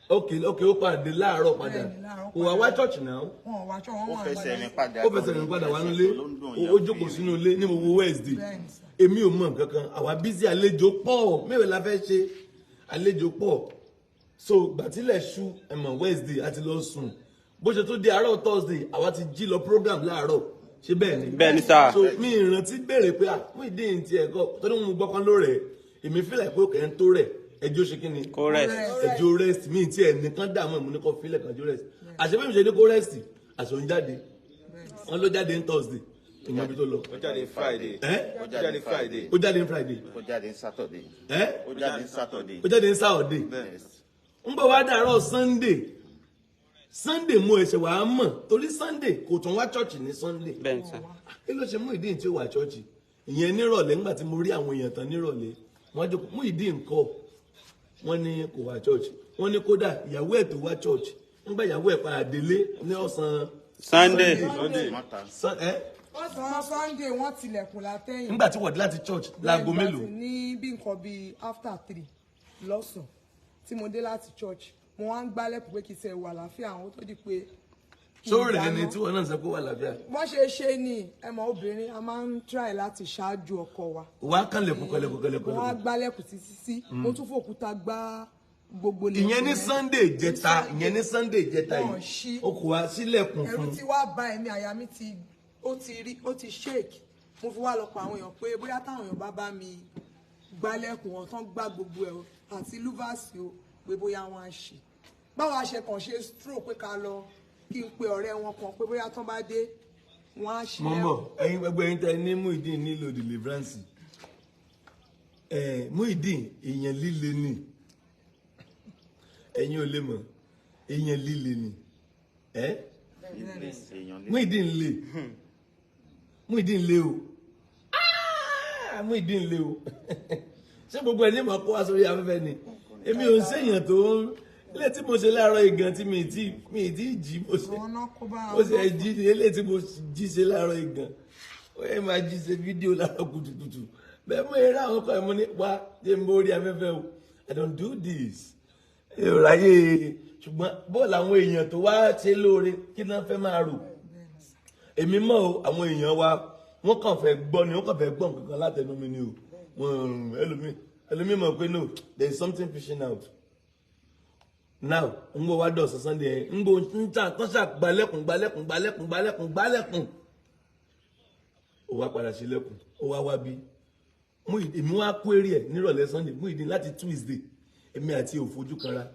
[SPEAKER 5] Ok, ó padà dé láàárọ̀ padà.
[SPEAKER 3] Bẹ́ẹ̀ni, láàárọ̀.
[SPEAKER 5] Kò wá wá church náà.
[SPEAKER 3] Wọn ò wá ṣọ́ wọn
[SPEAKER 4] Ó
[SPEAKER 3] wà
[SPEAKER 4] fẹsẹ̀ rìn padà.
[SPEAKER 5] Ó fẹsẹ̀ rìn padà wá nílé, ó jókòó sínú ilé ní gbogbo Wednesday.
[SPEAKER 3] Bẹ́ẹ̀ni sir.
[SPEAKER 5] Èmi ò mọ nǹkan kan. Àwa busy, àlejò pọ̀. Mẹ́wàá la fẹ́ ṣe, àlejò pọ̀. So gbàtílẹ̀ ṣú, ẹ̀mọ̀ Wednesday àti lọ sùn. Bó ṣe tó di àárọ̀ Thursday, àwa ti jí lọ program láàárọ̀. Ṣé bẹ́ẹ̀ ni?
[SPEAKER 8] Bẹ́ẹ̀ ni sir.
[SPEAKER 5] So mi ìrántí béèrè pé, ah, Muyideen ti ẹ̀kọ́ torí mo gbọ́ kan ló rẹ̀. Èmi fílẹ̀ pé òkè ń tó rẹ̀, ẹjọ́ ṣe kí ni?
[SPEAKER 8] Kó rest.
[SPEAKER 5] Ẹjọ́ rest. Mi ti ẹ̀ nìkan dààmú ẹ̀mú ní kò fílẹ̀ kan jọ rest. Àṣẹ bí mi ṣe ní kó rest, àṣọ ń jáde. Wọn ló jáde ní Thursday, ìmọ̀ ibi tó lọ.
[SPEAKER 7] Ó jáde Friday.
[SPEAKER 5] Ẹ́?
[SPEAKER 7] Ó jáde Friday.
[SPEAKER 5] Ó jáde ní Friday.
[SPEAKER 4] Ó jáde ní Saturday.
[SPEAKER 5] Ẹ́?
[SPEAKER 4] Ó jáde ní Saturday.
[SPEAKER 5] Ó jáde ní Saturday.
[SPEAKER 4] Yes.
[SPEAKER 5] Ń bọ̀ wá dàárọ̀ Sunday. Sunday mo ẹ̀ṣẹ̀ wàá mọ̀, torí Sunday kò tún wá church ní Sunday.
[SPEAKER 8] Bẹ́ẹ̀ ni sir.
[SPEAKER 5] Kí ló ṣe Muyideen tí ó wà church? Ìyẹn nírọ̀lẹ́, nígbà tí mo rí àwọn èèyàn tán nírọ̀lẹ́, wọ́n jókòó. Muyideen ńkọ́? Wọ́n ní kò wá church. Wọ́n ní kódà ìyàwó ẹ̀ tó wá church, nígbà ìyàwó ẹ̀ padà délé ní ọ̀sán
[SPEAKER 8] Sunday.
[SPEAKER 4] Sunday. Mọ́ta.
[SPEAKER 5] Ẹ́?
[SPEAKER 3] Ọ̀sán Sunday, wọ́n tilẹ̀kùn látẹ̀yìn.
[SPEAKER 5] Nígbà tí wọ́n dé láti church láago
[SPEAKER 3] Bẹ́ẹ̀,
[SPEAKER 5] mélòó?
[SPEAKER 3] ìgbà tí ní bí nǹkan bíi after 3 lọ́sàn-án tí mo dé láti church, mo wá ń gbálẹ̀kùn pé kì í ṣe wà láfíà àwọn tó di pé kí n
[SPEAKER 5] Sóòrè ẹni
[SPEAKER 3] dáná.
[SPEAKER 5] tí wọ́n náà sọ pé wà láfíà.
[SPEAKER 3] Wọ́n ṣe ṣe ni, ẹ mọ̀, obìnrin a máa ń try láti ṣáájú ọkọ wa.
[SPEAKER 5] Wàá kànlẹ̀kùn, kànlẹ̀kùn, kànlẹ̀kùn.
[SPEAKER 3] Mo wá gbálẹ̀kùn títí sí, mo tún fòkúta gbá gbogbo lẹ̀kùn
[SPEAKER 5] Ìyẹn ní
[SPEAKER 3] yẹn.
[SPEAKER 5] Sunday ìjẹta, ìyẹn ní Sunday ìjẹta
[SPEAKER 3] Wọ́n
[SPEAKER 5] yìí.
[SPEAKER 3] ṣí.
[SPEAKER 5] O kò wá sílẹ̀kùn
[SPEAKER 3] Ẹ̀rù
[SPEAKER 5] fún
[SPEAKER 3] ti wá ba ẹ̀mí, àyà mi ti, ó ti rí, ó ti shake. Mo fi wá lọ pa àwọn èèyàn pé bóyá táwọn èèyàn bá bá mi gbálẹ̀kùn wọn tán, gbá gbogbo ẹ̀ o, àti lúfàsì o, pé bóyá wọn á ṣe báwa ṣe kàn ṣe stroke pé ká lọ kí n pe ọ̀rẹ́ wọn kan pé bóyá tán bá dé, wọn á ṣe.
[SPEAKER 5] Mọ̀ ń bọ̀. Ẹ̀yin gbogbo ẹ̀yin tẹ́ ní Muyideen nílò deliverance, ẹ̀ Muyideen èèyàn líle ni. Ẹ̀yin ò lè mọ̀, èèyàn líle ni ẹ̀.
[SPEAKER 4] Èèyàn lé.
[SPEAKER 5] Muyideen le, Muyideen le o. Ah, Muyideen le o. Ṣé gbogbo ẹni máa kó wá sórí afẹ́fẹ́ ni? Èmi ò ń ṣèyàn tó ń ilé tí mo ṣe láàárọ̀ yìí gan tí mi tí jí mo ṣe.
[SPEAKER 3] Àwọn náà kó bá.
[SPEAKER 5] Mo ṣe jí ní ilé tí mo jí ṣe láàárọ̀ yìí gan, ó yẹ máa jí ṣe fídíò láàárọ̀ kùtùkùtù. Bẹ́ẹ̀ mo yẹ ráwọn ọkọ ẹ̀, mo ní wá ṣé n bórí afẹ́fẹ́ o. I don't do this, èrò ráyè. Ṣùgbọ́n bọ́ọ̀lù àwọn èèyàn tó wá ṣe lóore, kí náà fẹ́ máa rò? Èmi mọ̀ o. Àwọn èèyàn wa, wọ́n kàn fẹ́ gbọ́ ni, wọ́n kàn fẹ́ gbọ́ nǹkan kan látẹnu mi ni o. Wọ́n ẹlòmíì mọ̀ pé no, there is something fishing out now. Ń gbọ́ wá dọ̀sán Sunday yẹn, ń gbọ́ ń tà tán ṣà gbalẹ̀kùn, gbalẹ̀kùn, gbalẹ̀kùn, gbalẹ̀kùn, gbalẹ̀kùn. Ó wá padà sílẹ̀kùn, ó wá wá bí èmi wá kó eré ẹ̀ nírọ̀lẹ́ Sunday. Muyideen, láti Tuesday, èmi àti òfojú kanra.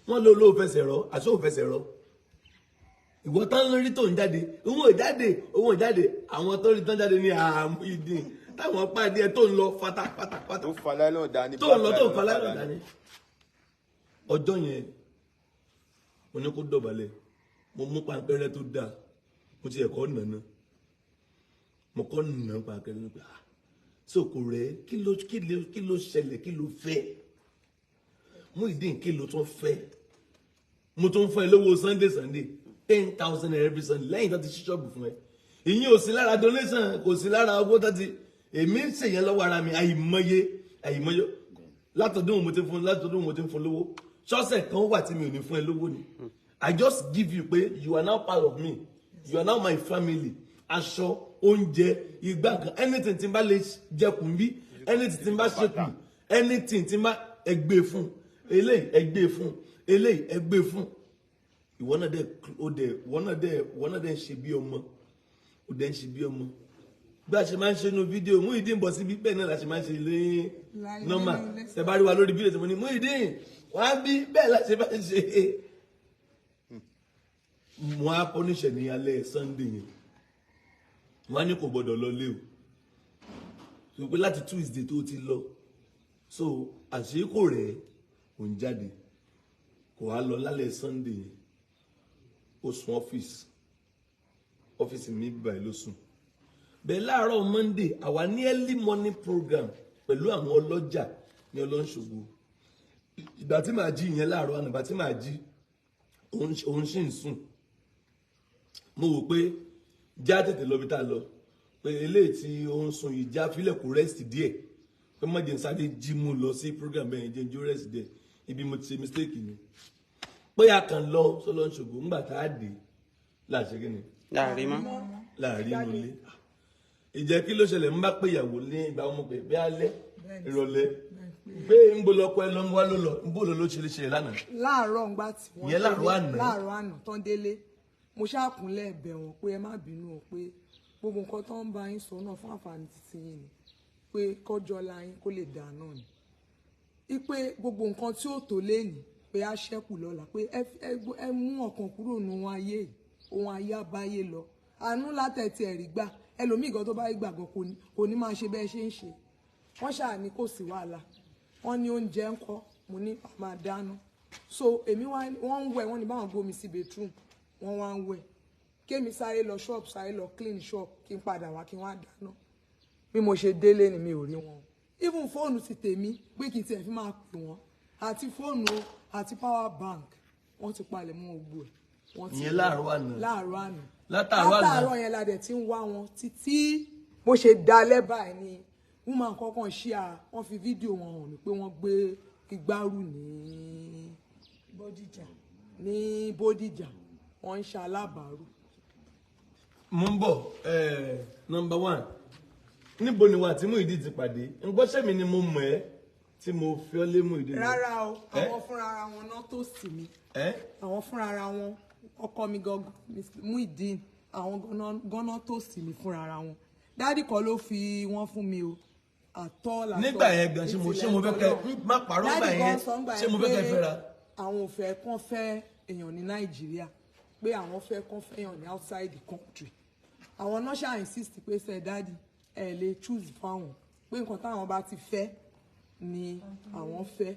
[SPEAKER 5] Wọ́n ló ló fẹsẹ̀ rọ, àṣọ ò fẹsẹ̀ rọ. Ìwọ tán lórí tó ń jáde, òun ò jáde, òun ò jáde. Àwọn tó rí tán jáde ní Muyideen táwọn pàdé ẹ tó ń lọ pátápátá.
[SPEAKER 7] Tó fa láìlọ́ọ̀ dání.
[SPEAKER 5] Tó ń lọ, tó ń fa láìlọ́ọ̀ dání. Ọjọ́ yẹn, mo ní kó dọ̀bálẹ̀. Mo mú pankẹ́rẹ́ tó dáa, mo ti ẹ̀kọ́ nànà, mo kọ́ nà pankẹ́rẹ́ nípa, ah, sóko rẹ̀. Kí ló ṣẹlẹ̀? Kí ló fẹ́, Muyideen? Kí ló tún fẹ́? Mo tún fún ẹ lówó Sunday Sunday, 10,000 naira every Sunday, lẹ́yìn tó ti ṣí ṣọ́ọ̀bù fún ẹ. Ìyẹn ò sí lára donation, kò sí lára owó tó ti èmi ń ṣèyẹn lọ́wọ́ ara mi. Àìmọye, àìmọye látọdún mo ti fún, látọdún mo ti ń fún lówó. Ṣọ́ọ̀ṣẹ̀ kan wà tí mi ò ní fún ẹ lówó ni? I just give you pé you are now part of me, you are now my family. Aṣọ, oúnjẹ, igbá kan, anything tí n bá lè jẹkùn bí, anything tí n bá ṣekù, anything tí n bá ẹgbẹ́ fún eléyìí, ẹgbẹ́ fún eléyìí, ẹgbẹ́ fún ìwọ náà dẹ, ó dẹ, ìwọ náà dẹ ń ṣe bí ọmọ, ó dẹ ń ṣe bí ọmọ. Bí a ṣe máa ń ṣe inú fídíò, Muyideen bọ̀ síbi, bẹ́ẹ̀ náà la ṣe máa ń ṣe lé normal. Tẹ bá rí wa lórí fídíò tí mo ní Muyideen wá bí, bẹ́ẹ̀ la ṣe máa ń ṣe. Mo á pọ́níṣẹ̀ ní alẹ́ Sunday yẹn, wọ́n á ní kò gbọ́dọ̀ lọ lé o, sọ pé láti Tuesday tó ti lọ. So àṣé kò rẹ̀ òun jáde, kò wá lọ lálẹ́ Sunday yẹn. Ó sùn ọ́fíìsì mi báyìí ló sùn bẹ́ẹ̀. Láàárọ̀ Monday, àwa ní early morning program pẹ̀lú àwọn ọlọ́jà ní Ọlọ́nṣogbo. Ìgbà tí màá jí ìyẹn láàárọ̀ àná, ìgbà tí màá jí, òun sì ń sùn. Mo wò pé já tètè lọ bí tá a lọ, pé eléyìí tí ó ń sùn yìí, já fílẹ̀ kó rest díẹ̀, pé má jẹ́ n sáré jí mú lọ sí program bẹ́ẹ̀, jẹ́ n jó rest díẹ̀. Ibi mo ti ṣe mistake ni pé a kàn lọ sọlọ́nṣogbo. Ńgbà tá a dé láṣẹ kí ni?
[SPEAKER 8] Láàrin mọ́.
[SPEAKER 5] Láàrin inú ilé. Ìjẹ́ kí ló ṣẹlẹ̀? Ń bá pé ìyàwó ní ìgbà ọmọ pé bí alẹ́ ìrọ̀lẹ́ pé ń bo lọkọ ẹ lọ́mọ wá ló lọ, ń bò lọ ló ṣe lè ṣe lánàá.
[SPEAKER 3] Láàárọ̀ ńgbà tí wọ́n
[SPEAKER 5] Ìyẹn láàárọ̀
[SPEAKER 3] délé-
[SPEAKER 5] àná.
[SPEAKER 3] Láàárọ̀ àná tán délé, mo ṣàkúnlẹ̀ bẹ̀ wọ́n pé ẹ má bínú o, pé gbogbo nǹkan tó ń bá yín sọ náà, fún àǹfààní títí yín ni, pé kọjọ́ la yín kó lè dà náà ni, ipe gbogbo nǹkan tí ó tó lénìí pé á ṣẹ́kù lọ́la, pé ẹ mú ọkàn kúrò nù ohun ayé yìí, ohun ayé abáyé lọ. Àánú látẹ̀tì ẹ̀rí gbà, ẹlòmíì gan tó bá rí gbàgbọ́ kò ní máa ṣe bẹ́ẹ̀ ṣe ń ṣe. Wọ́n ṣáà ní kò sí wàhálà. Wọ́n ní oúnjẹ ńkọ́? Mo ní a máa dáná. So èmi wá, wọ́n ń wẹ̀, wọ́n ní báwọn gbómi sí bedroom, wọ́n wá ń wẹ̀, kémi sáré lọ shop, sáré lọ clean shop, kí n padà wá, kí n wá dáná. Bí mo ṣe délé ni mi ò rí wọn. Even fóònù ti tèmi pé kí n tiẹ̀ fi máa pè wọ́n, àti fóònù o àti power bank, wọ́n ti palẹ̀ mọ́ gbogbo ẹ̀. Wọ́n ti
[SPEAKER 5] Ìyẹn láàárọ̀ àná.
[SPEAKER 3] Láàárọ̀ àná.
[SPEAKER 5] Látàárọ̀ àná.
[SPEAKER 3] Látàárọ̀ yẹn la dẹ̀ ti ń wá wọn títí. Bó ṣe dalẹ́ báyìí ni woman kọ́kàn ṣí à, wọ́n fi fídíò wọn hàn mí pé wọ́n gbé igbárù ní
[SPEAKER 6] Bódìjà.
[SPEAKER 3] Ní Bódìjà, wọ́n ń ṣe alábàárù.
[SPEAKER 5] Mo ń bọ̀. Number one, níbo ni wà tí Muyideen ti pàdé? Ń gbọ́, sẹ́mi ni mo mọ̀ ẹ́ tí mo fi ọ́ lé Muyideen?
[SPEAKER 3] Rárá o.
[SPEAKER 5] Eh?
[SPEAKER 3] Àwọn fúnra ara wọn náà tó sì mí.
[SPEAKER 5] Ẹ́.
[SPEAKER 3] Àwọn fúnra ara wọn, ọkọ mi gangan, Mr. Muyideen, àwọn ganan tó sì mí fúnra ara wọn. Daddy kọ́ ló fi wọ́n fún mi o àtọ́ làtọ́.
[SPEAKER 5] Nígbà yẹn gan, ṣé mo fẹ́ kẹ́ má parọ́ gbà yẹn, ṣé mo fẹ́ kẹ́ fẹ́ra?
[SPEAKER 3] Àwọn ò fẹ́ kán fẹ́ èèyàn ní Nàìjíríà, pé àwọn fẹ́ kán fẹ́ èèyàn ní outside the country. Àwọn náà ṣáà insist pé ṣe daddy ẹ lè choose fáwọn, pé nǹkan táwọn bá ti fẹ́ ni àwọn fẹ́.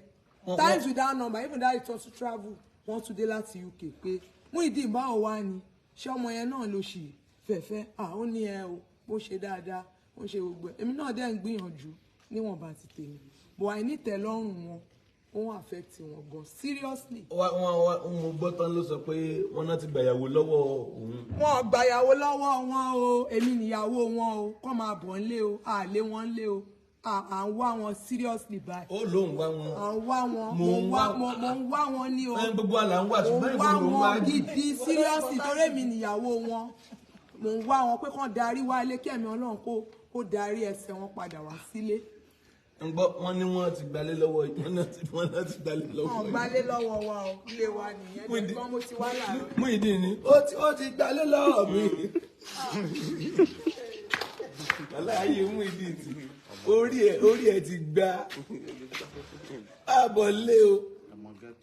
[SPEAKER 3] Times without number, even daddy tó tún travel, wọ́n tún dé láti UK pé Muyideen, báwo wá ni, ṣé ọmọ yẹn náà ló ṣì fẹ̀fẹ́? À, ó ní ẹ o, bó ṣe dáadáa, ó ń ṣe gbogbo ẹ̀. Èmi náà dẹ̀ ń gbìyànjú níwọ̀nba ti tèmi, but àìnítẹ̀lọ́rùn wọn, ó ń affect wọn gan seriously.
[SPEAKER 5] Wọ́n mo gbọ́ tán ló sọ pé wọ́n náà ti gbàyàwó lọ́wọ́ òun.
[SPEAKER 3] Wọn ò gbàyàwó lọ́wọ́ wọn o. Èmi nìyàwó wọn o. Kọ́ máa bọ̀ ńlé o, àlé wọn ńlé o. À ń wá wọn seriously báyìí.
[SPEAKER 5] Ó lóun wá wọn.
[SPEAKER 3] À ń wá wọn.
[SPEAKER 5] Mò
[SPEAKER 3] Mo
[SPEAKER 5] ń
[SPEAKER 3] ń
[SPEAKER 5] wá
[SPEAKER 3] wá mo ń wá wọn ní o.
[SPEAKER 5] Ẹ, gbogbo àlà ń wà,
[SPEAKER 3] Mo
[SPEAKER 5] ṣùgbọ́n
[SPEAKER 3] ń wá
[SPEAKER 5] ìbò ló ń wá
[SPEAKER 3] wọn
[SPEAKER 5] jù.
[SPEAKER 3] gidi seriously, torí èmi nìyàwó wọn. Mo ń wá wọn pé kán darí wálé, kí ẹ̀mí Ọlọ́run kó darí ẹsẹ̀ wọn padà wá sílé.
[SPEAKER 5] Ń gbọ́, wọ́n ní wọ́n ti gbalé lọ́wọ́, wọ́n náà ti gbalé lọ́wọ́.
[SPEAKER 3] Wọn gbalé lọ́wọ́ wa o. Ilé wa nìyẹn. Nìkan mo ti wá láàárọ̀.
[SPEAKER 5] Muyideen ni ó ti gbalé lọ́wọ́ mi. Aláàyè Muyideen ti orí ẹ̀ ti gba àbọ̀ lé o.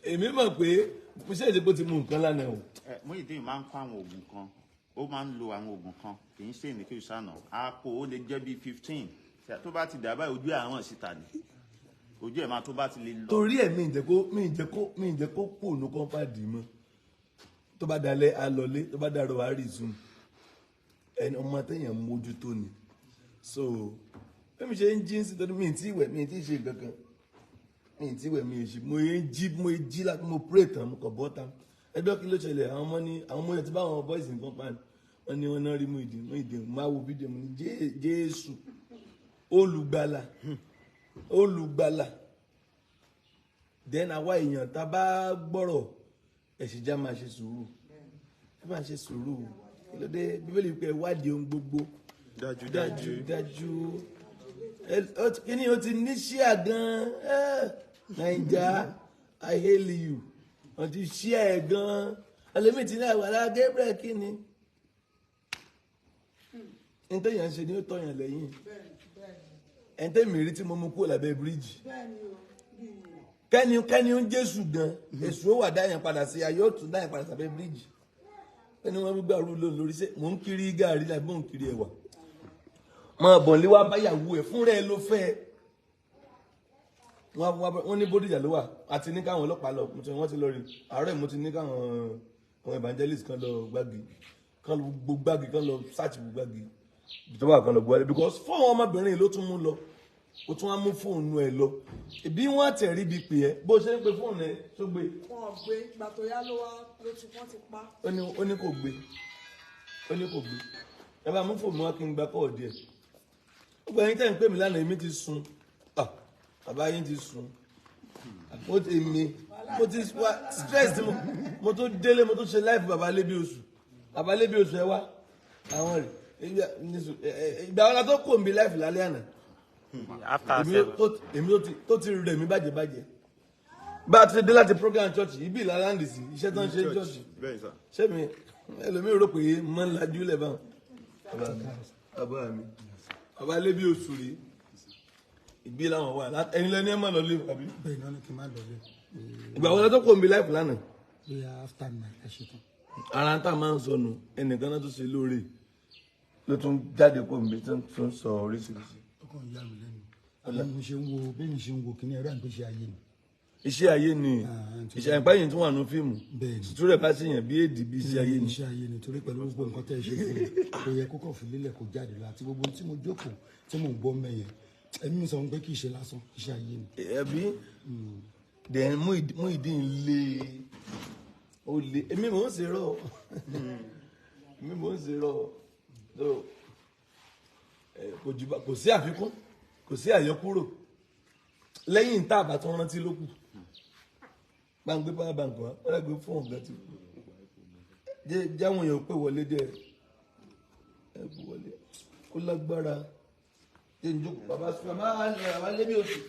[SPEAKER 5] Èmi mọ̀ pé ṣé ìdìbò ti mú nǹkan lánàá o.
[SPEAKER 9] Ẹ, Muyideen máa ń kó àwọn oògùn kan, ó máa ń lo àwọn oògùn kan, kì í ṣe ní kí ìṣànà á kó, ó lè jẹ́ bíi 15. Tó bá ti dà báyìí, ojú ẹ̀ àwọn síta ni ojú ẹ̀ máa tó bá ti lè lọ.
[SPEAKER 5] Torí ẹ̀ mi ì jẹ́ kó kú ònú compound mọ́. Tó bá dalẹ̀, á lọlé. Tó bá dàrọ̀, á resume. Ẹni ọmọ téèyàn mójútó ni. So bí mi ṣe ń jí sí, torí mi ì tí wẹ̀, mi ì tí ṣe nǹkan kan, mi ì tí wẹ̀, mi ì ṣe. Mo ń jí, mo jí láti mo pray tán, mo kàn bọ́ tán. Ẹgbẹ́, kí ló ṣẹlẹ̀? Àwọn ọmọ ní àwọn ọmọ yẹn ti bá àwọn boys ní compound, wọ́n ní wọ́n náà rí Muyideen. Muyideen máa wo fídíò mi ní Jésù olùgbàlà, olùgbàlà. Then àwa èèyàn tá a bá gbọ́rọ̀ ẹ̀sìn, já máa ṣe sùúrù, ẹ máa ṣe sùúrù. Kí ló dé? Bíbélì pé ẹ wádìí ohun gbogbo
[SPEAKER 4] dájú.
[SPEAKER 5] Dájú dájú. Kí ni o ti ní ṣíà gan? Naija, I hail you. Wọ́n ti ṣíà ẹ̀ gan. Ẹlẹ́mìí ti ní Àgbàlá Gabriel, kí ni ní tẹ̀yàn ṣe ni ó tọ̀yàn lẹ́yìn. Ẹ̀ ń tẹ̀mí rí tí mo mú kúrò lábẹ́ bíríìjì, kẹ́ni kẹ́ni ń Jésù gan, èṣù ó wà dáyàn padà sí ayé, ó tún dáyàn padà sábẹ́ bíríìjì. Ẹni wọn gbígbà rú lónìí lórí ṣe mò ń kiri gàrí láì mò ń kiri ẹ̀wà, máa bọ̀ lé wá báyàwó ẹ̀ fúnra ẹ ló fẹ́. Wọ́n ní Bódìjà ló wà, àti ní káwọn ọlọ́pàá lọ, wọ́n ti lọ rí àárẹ̀. Mo ti ní káwọn àwọn evangelist kan lọ gbági, kan lọ gbági, kan lọ search gbági tó wà, kan lọ gbọ́, because fóònù ọmọbìnrin ló tún mú lọ. Ó tún wá mú fóònù ẹ lọ. Ìbí wọn àtẹ̀rí bíi pè ẹ́, bó ṣe ń pe fóònù ẹ tó gbé.
[SPEAKER 3] Wọn gbé, ìgbà tó yá ló wá ló ti wọ́n ti pa.
[SPEAKER 5] Ó ní kò gbé, ó ní kò gbé. Ẹ bá mú fóònù wá kí n gba kọ́ọ̀ díẹ̀. Ó gba ẹyin tẹ́ ń pè mí lánàá, èmi ti sùn. Bàbá yín ti sùn. Ó ti mi, mo ti wá stress. Mo tó délé, mo tó ṣe live. Bàbá lébi oṣù, bàbá lébi oṣù, ẹ wá àwọn rẹ̀. Ìgbà wọn la tó kò ń bi live lálẹ́ àná?
[SPEAKER 8] After 7.
[SPEAKER 5] Èmi tó ti rẹ̀ mí bàjẹ́ bàjẹ́. Bá a ti dé láti program church ibi ìlànà sí iṣẹ́ tó ń ṣe church. Ṣé mi ẹlòmíì rò pé mọ́ ń lajú lẹ̀ báwọn. Bàbá mi, bàbá lébi oṣù rí, ìgbé làwọn wà ẹ̀yin lẹ́ni ẹ̀ má lọ lé àbí.
[SPEAKER 10] Bẹ́ẹ̀ ni, wọ́n ní kí n má lọ lé.
[SPEAKER 5] Ìgbà wo la tó kò ń bi live lánàá?
[SPEAKER 10] Bóyá after 9 ẹ ṣe tán.
[SPEAKER 5] Ara ń tà máa ń sọnù, ẹnìkan náà tó ṣe lóore ló tún jáde kó nbí tó ń sọ oríṣiríṣi.
[SPEAKER 10] Ó kàn yà mí lẹ́nu bí mo ṣe ń wo, bí mi ṣe ń wo kíní ẹ̀rọ àgbéṣe ayé ni.
[SPEAKER 5] Iṣẹ́ ayé ni, iṣẹ́ àìpá yìí tún wà ní fíìmù.
[SPEAKER 10] Bẹ́ẹ̀ ni.
[SPEAKER 5] Sùtúrẹ̀ bá ṣèyàn bí èdè bí iṣẹ́ ayé ni.
[SPEAKER 10] Iṣẹ́ ayé ni, torí pẹ̀lú gbogbo nǹkan tẹ́ ẹ ṣe fún mi, kò yẹ kó kàn fi lélẹ̀ kó jáde lọ, àti gbogbo tí mo jókòó tí mò ń gbọ́ mẹ́yẹn, ẹ̀mí mi sọ fún pé kì í ṣe lásán, iṣẹ́ ayé ni.
[SPEAKER 5] Ẹbí then Muyideen lé, ó lé. Èmi mò ń ṣe rọ, èmi mò ń ṣe rọ. So kò jù bá, kò sí àfikún, kò sí àyọkúrò, lẹ́yìn tá a bá tún rántí ló kù. Gbàngbé power bank wa, wọ́n lè gbé fóònù gan ti kú. Jáwọn èèyàn pé wọlé díẹ̀, ẹ kú wọlé kó lágbára. Jẹ́ ń jókòó. Bàbá bàbá bàbá lébi oṣù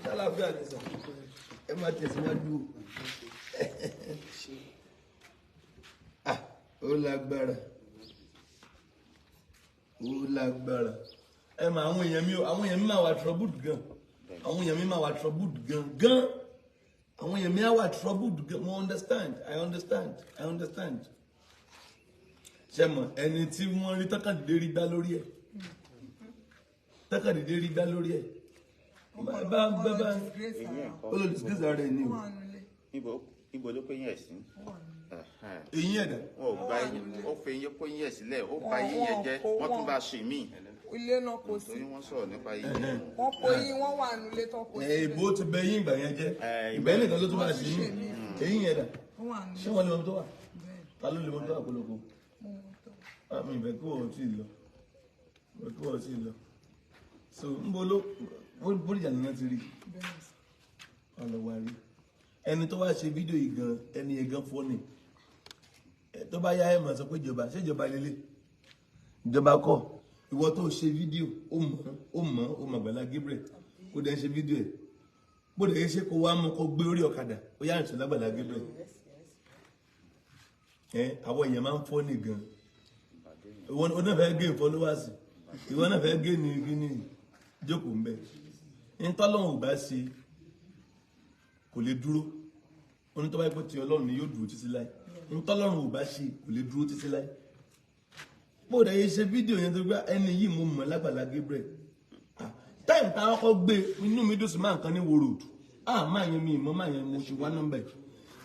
[SPEAKER 5] sálàáfíà ní sàn, ẹ máa tẹ̀síwájú o. Ah, ó lágbára, ó lágbára. Ẹ mà àwọn èèyàn mi o, àwọn èèyàn mi máa wà troubled gan, àwọn èèyàn mi máa wà troubled gan gan, àwọn èèyàn mi á wà troubled gan. Mo understand, I understand, I understand. Ṣe mọ ẹni tí wọ́n rí tọkàndínlé rí gbá lórí ẹ̀, tọkàndínlé rí gbá lórí ẹ̀, bá bá bá ó lọ disgrace ara ẹ̀ ní o.
[SPEAKER 9] Níbo ló pé yín ẹ̀ sí?
[SPEAKER 5] Eyín ẹ̀dá.
[SPEAKER 9] Wọn ò gba eyín, ó fi eyín kó eyín ẹ̀ sílẹ̀, ó ba eyín yẹn jẹ́, wọ́n tún bá ṣe míì.
[SPEAKER 3] Ilé náà kò sí.
[SPEAKER 9] Torí wọ́n sọ̀rọ̀ nípa eyín yẹn.
[SPEAKER 3] Wọ́n kó yín, wọ́n wà nílé tán kó sí.
[SPEAKER 5] Èèbó ti bẹ eyín ìgbà yẹn jẹ́, ìgbà yẹn nìkan ló tún bá ṣe mí. Eyín ẹ̀dá, ṣé wọ́n lè mọ tó wà? Ta ló lè mọ tó wà kólókó? Àmì ìfẹ́ kí wọ́n ti lọ, ìfẹ́ kí wọ́n ti lọ. So ń bo ló Bódìjà nìyẹn ti rí ọ̀nà wà rí ẹni tó wá ṣe fídíò yìí gan, ẹni yẹn gan fọ́nì. Tó bá yá, ẹ mọ̀ sọ pé ìjọba ṣé ìjọba lélẹ̀, ìjọba kọ́. Ìwọ tó ṣe fídíò, ó mọ̀, ó mọ̀, ó mọ̀ Àgbàlá Gabriel, kó dẹ̀ ń ṣe fídíò ẹ̀, bó dẹ̀ ṣe kó wá mú kó gbé orí ọ̀kadà, ó yá ìṣẹ̀lẹ̀ Àgbàlá Gabriel. Ẹ àwọn èèyàn máa ń fọ́nì gan. Ìwọ náà fẹ́ gain followers, ìwọ náà fẹ́ gain gíní, jókòó ń bẹ̀. Ntọ́lọ́run ò bá ṣe kò lè dúró. Onítọ́ bá yẹ pé ti Ọlọ́run ni yóò dúró títí láì. Ntọ́lọ́run ò bá ṣe kò lè dúró títí láì. Bó dẹ̀ yẹ ṣe fídíò yẹn tó gbá ẹni yìí, mo mọ̀ lágbàlá Gabriel. Time tá a kọ́kọ́ gbé, inú mi dùn sí máa nǹkan ní wo road. Ah, máa yẹn mi ìmọ̀, máa yẹn mo ṣe wá nọ́mbà yìí.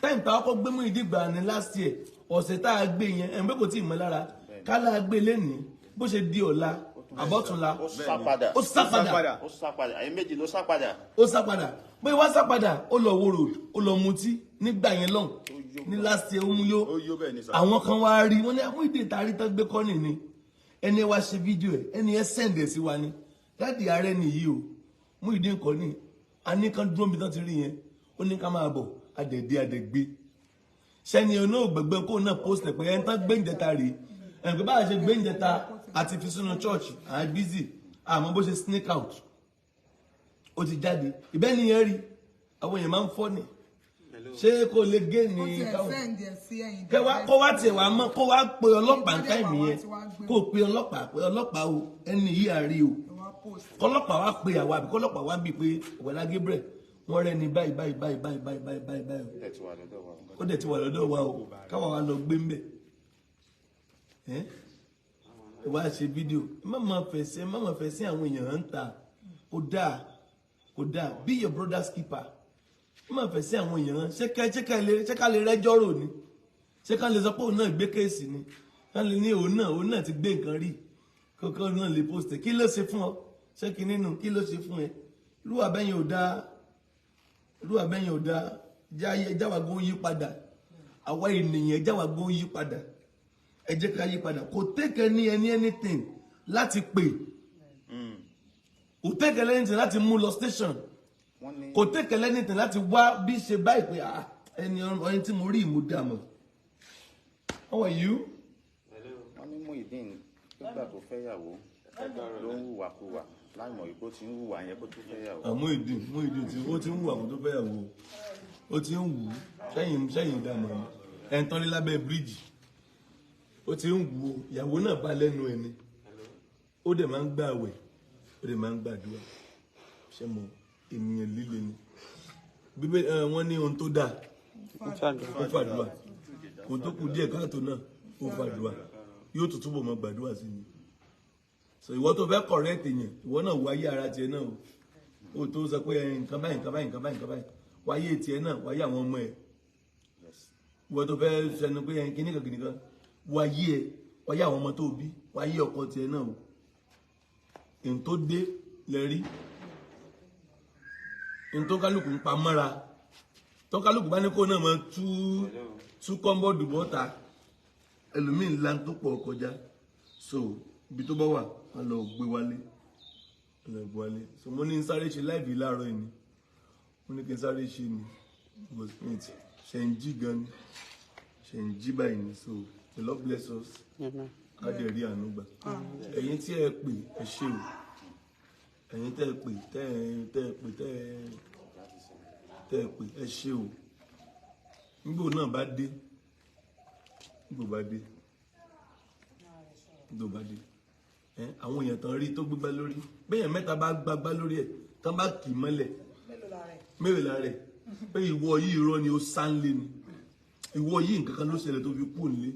[SPEAKER 5] Time tá a kọ́kọ́ gbé Muyideen gbà ní last year, ọ̀sẹ̀ tá a gbé yẹn, ẹ̀ ń pẹ́ kò tí ì mọ́ lára kálá gbé lẹ́nìí, bó ṣe di ọ̀la àbọ̀túnla,
[SPEAKER 9] Ó sá padà.
[SPEAKER 5] Ó sá padà.
[SPEAKER 9] Ó sá padà, àyè méjì ló sá padà.
[SPEAKER 5] Ó sá padà, bóyá wá sá padà, ó lọ wo road, ó lọ mutí nígbà yẹn lọ́hùn ní last year, ó mú yó. Àwọn kan wá rí wọn ní àwọn ìdè tàrí tán gbé kọ́nì ni. Ẹni wá ṣe fídíò ẹ, ẹni ẹ send ẹ sí wa ni, "Daddy, ààrẹ nìyí o, Muyideen kọ́ ni a ní kán dúró níbi tán ti rí yẹn." Ó ní ká máa bọ̀, adẹ̀dẹ̀ adẹ̀gbé sẹ́ni ẹ̀ náà gbẹ̀gbẹ́ kó náà post ẹ̀ pé ẹni tán gbé ìjẹta rèé. Ẹ̀ pé báyà ṣe gbé ìjẹta àti fi sínú church, à ń busy, àmọ́ bó ṣe sneak out, ó ti jáde. Ìbẹ́ni yẹn rí àwọn èèyàn máa ń fọ́ ni, ṣé kò lè gé ní
[SPEAKER 3] Ó tiẹ̀
[SPEAKER 5] káwọn
[SPEAKER 3] send ẹ̀ sí ẹ̀yìn.
[SPEAKER 5] Kẹwàá kó wá tiẹ̀ wá mọ́, kó wá pe ọlọ́pàá ní time yẹn, kó pe ọlọ́pàá pé ọlọ́pàá o, ẹni yìí àárí o. Kọlọ́pàá wá pe àwa, àbí kọlọ́pàá wá bíi pé Àgbàlá Gabriel, wọ́n rẹ́ ni báyìí báyìí báyìí báyìí báyìí báyìí báyìí báyìí o, ó dẹ̀ ti wà lọ́dọ̀ wa o, káwa wa lọ gbé ń bẹ̀. Ẹ́ ẹ wá ṣe fídíò, ẹ má máa fẹ̀sẹ̀, ẹ má máa fẹ̀sẹ̀ àwọn èèyàn ń ta. Kò dáa, kò Kò dáa. Be your brother's keeper. Ó máa fẹ́ sí àwọn èèyàn. Ṣé ká lè rẹ́jọ́ rò ni? Ṣé ká lè sọ pé òun náà gbé kéèsì ni? Ká lè ní òun náà ti gbé nǹkan rí. Kókó náà lè post. Kí ló ṣe fún ọ? Ṣé kí nínú? Kí ló ṣe fún ẹ? Irú àbẹ́yìn ò dáa. Irú àbẹ́yìn ò dáa. Jáwàgbó yí padà. Àwa ènìyàn jáwàgbó yí padà. Ẹ jẹ́ ká yí padà. Kò take anything láti pè. Kò take anything láti mú lọ station. Kò take anything láti wá bí ṣe báyìí pé ẹni ọyìn tí mo rí ìmúdàmọ̀. How are you?
[SPEAKER 9] Wọ́n ní Muyideen nígbà tó fẹ́yàwó ló ń hùwàkuwà láìmọ̀ wípé ó ti ń hùwà yẹn kó tó fẹ́yàwó.
[SPEAKER 5] Muyideen tí ó ti ń hùwà kó tó fẹ́yàwó, ó ti ń hù sẹ́yìn ìdààmú ẹ̀ ń tán ní lábẹ́ bíríìjì, ó ti ń hù ìyàwó náà bá lẹ́nu ẹ̀ ni, ó dẹ̀ máa ń gbààwẹ̀, ó dẹ̀ máa ń gbàdúrà. Ṣé mo ènìyàn líle ni? Bíbélì wọ́n ní ohun tó dáa ó fàdúrà, ohun tó kù díẹ̀ káàtó náà ó fàdúrà, yóò tún túbọ̀ máa gbàdúrà sí ni. So ìwọ tó fẹ́ correct èèyàn, ìwọ náà wáyé ara tiẹ̀ náà o tó sọ pé nǹkan báyìí nǹkan báyìí nǹkan báyìí nǹkan báyìí, wáyé tiẹ̀ náà, wáyé àwọn ọmọ ẹ̀. Ìwọ tó fẹ́ sẹnu pé kíníkan kíníkan, wáyé ẹ̀, wáyé àwọn ọmọ tó bí, wáyé ọkọ tiẹ̀ náà o. Èyí tó dé lẹ rí, èyí tó kálukú ń pa mọ́ra, tó kálukú bá ní kó náà mọ tú kọ́ńbọ́ọ̀dù bọ́ta, ẹlòmíì ńlá tó pọ̀ kọjá. So ibi tó bá wà á lọ gbé wálé, á lọ gbé wálé. So mo ní n sáré ṣe láìpẹ́ láàárọ̀ yìí ni, mo ní kí n sáré ṣe ni, ṣe ń jí gan ni, ṣe ń jí báyìí ni. So the Lord bless us. Á dẹ̀ rí àánú gbà. Ẹ̀yin tí ẹ pè ẹ ṣé o, ẹ̀yin tẹ́ ẹ pè tẹ́ ẹ pè tẹ́ ẹ pè ẹ ṣé o. Nígbò náà bá dé, nígbò bá dé, nígbò bá dé, àwọn èèyàn tán rí tó gbégbá lórí, bẹ́yàn mẹ́ta bá gbágbá lórí ẹ̀ tán bá kì í mọ́lẹ̀, mélòó lára ẹ̀ pé ìwọ yìí irọ́ ni, ó sáńlé ni, ìwọ yìí nǹkan kan ló ṣẹlẹ̀ tó fi kú nílé,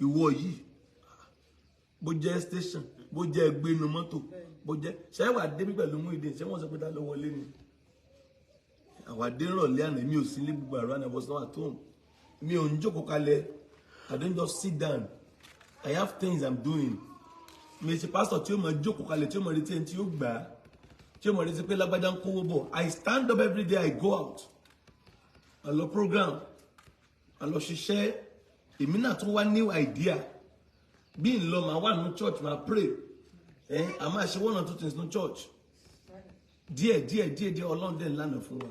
[SPEAKER 5] ìwọ yìí bó jẹ́ station, bó jẹ́ ẹgbẹ́nu mọ́tò, bó jẹ́ ṣẹ́wà débí pẹ̀lú Muyideen, ṣé wọ́n sọ pé ta ló wọlé ni? Àwàdé rọ̀lẹ́ àná, mi ò sí ní gbogbo àrùn àná, I was not at home. Mi ò ń jókòó kalẹ̀. I don't just sit down. I have things I'm doing. Mi ṣe pastor tí ó máa jókòó kalẹ̀, tí ó máa retí ẹni tí ó gbà á, tí ó máa retí pé lágbájá ń kówó bọ̀. I stand up every day, I go out. I lọ program, I lọ ṣiṣẹ́. Èmi náà tún wá new idea. Bí n lọ, màá wà ní church, màá pray. A máa ṣe one or two things ní church. Díẹ̀ díẹ̀ díẹ̀ díẹ̀ Ọlọ́run dẹ̀ lánàá fún wa.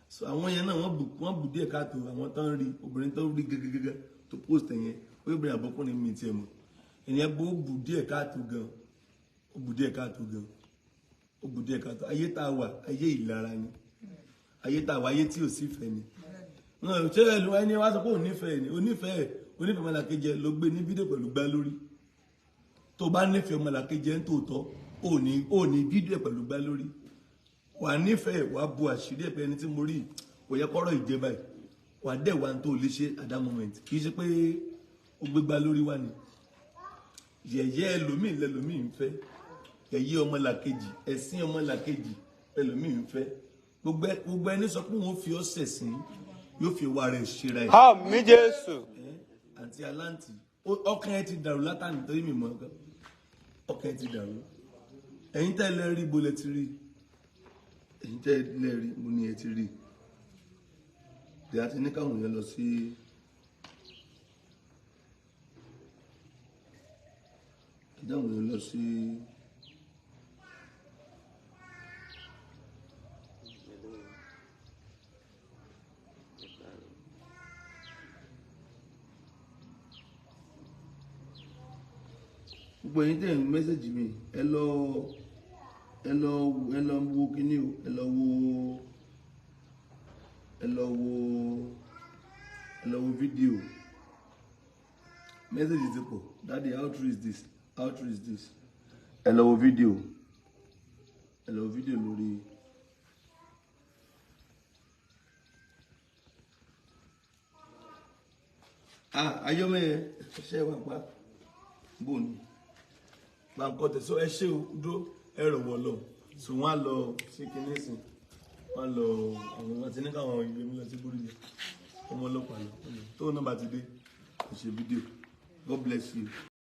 [SPEAKER 5] So àwọn yẹn náà wọ́n bù díẹ̀ káàtó, àwọn tó ń rí obìnrin tó ń rí gẹ́gẹ́gẹ́gẹ́ tó post yẹn, ó obìnrin àbọ̀kùnrin mi tiẹ̀ mọ̀, ìyẹn bó bù díẹ̀ káàtó gan, ó bù díẹ̀ káàtó gan, ó bù díẹ̀ káàtó. Ayé tá a wà, ayé ìlara ni, ayé tá a wà, ayé tí ò sí fẹ́ ni. Ṣé ẹnu ẹni wá sọ pé onífẹ̀ẹ́ ni, onífẹ̀ẹ́ onífẹ̀ẹ́ ọmọlàkejì ló gbé ní fídíò pẹ̀lú gbá lórí. Tó bá nífẹ̀ẹ́ ọmọlàkejì ń tòótọ́, ò ní fídíò pẹ̀lú gbá lórí. Wà nífẹ̀ẹ́, wà bu àṣírí ẹ̀pẹ́ ẹni tí mo rí, kò yẹ kọ́rọ̀ ìjẹba ẹ̀, wà dẹ̀ wà tó lè ṣe at that moment. Kì í ṣe pé ó gbégbá lórí wa ni. Yẹ̀yẹ́ ẹlòmíì lẹlòmíì ń fẹ́, yẹ̀yẹ́ ọmọlàkejì, ẹ̀sìn ọmọlàkejì ẹlòmíì ń fẹ́. Gbogbo ẹni sọ pé òun fi ọ́ ṣẹ̀sín, yóò fi wà rẹ̀ ṣera ẹ̀.
[SPEAKER 8] Àmín Jésù.
[SPEAKER 5] Àǹtí aláǹtì, ọkàn ẹ ti dàrú látàní torí mi mọ̀ ọkàn ẹ ti dàrú. Ẹ̀yin tẹ́ lẹ rí, bo lẹ ti rí? Ẹ̀yin tẹ́ lẹ rí, mo ní ẹ ti rí. Ìyá ti ní káwọn èèyàn lọ sí ìdáhùn èèyàn lọ sí gbogbo ẹ̀yin tẹ́ ń mẹ́sẹ̀jì mi, ẹ lọ ẹ lọ wo kíní o, ẹ lọ wo ẹ lọ wo ẹ lọ wo fídíò. Mẹ́sẹ̀jì ti pọ̀. Daddy, how true is this? How true is this? Ẹ lọ wo fídíò, ẹ lọ wo fídíò lórí ayọ́mẹ́yẹ ṣe wà pa bóun ni báńkọ́ tẹ̀sán. Ẹ ṣé o, dúró, ẹ rọ̀ wọ́ lọ. So wọ́n á lọ sí kinní sìn, wọ́n á lọ àwọn àti ní káwọn ìgbé mi lọ sí Bódìjà, ọmọ ọlọ́pàá lọ. Tóun náà bá ti dé, kò ṣe fídíò. God bless you.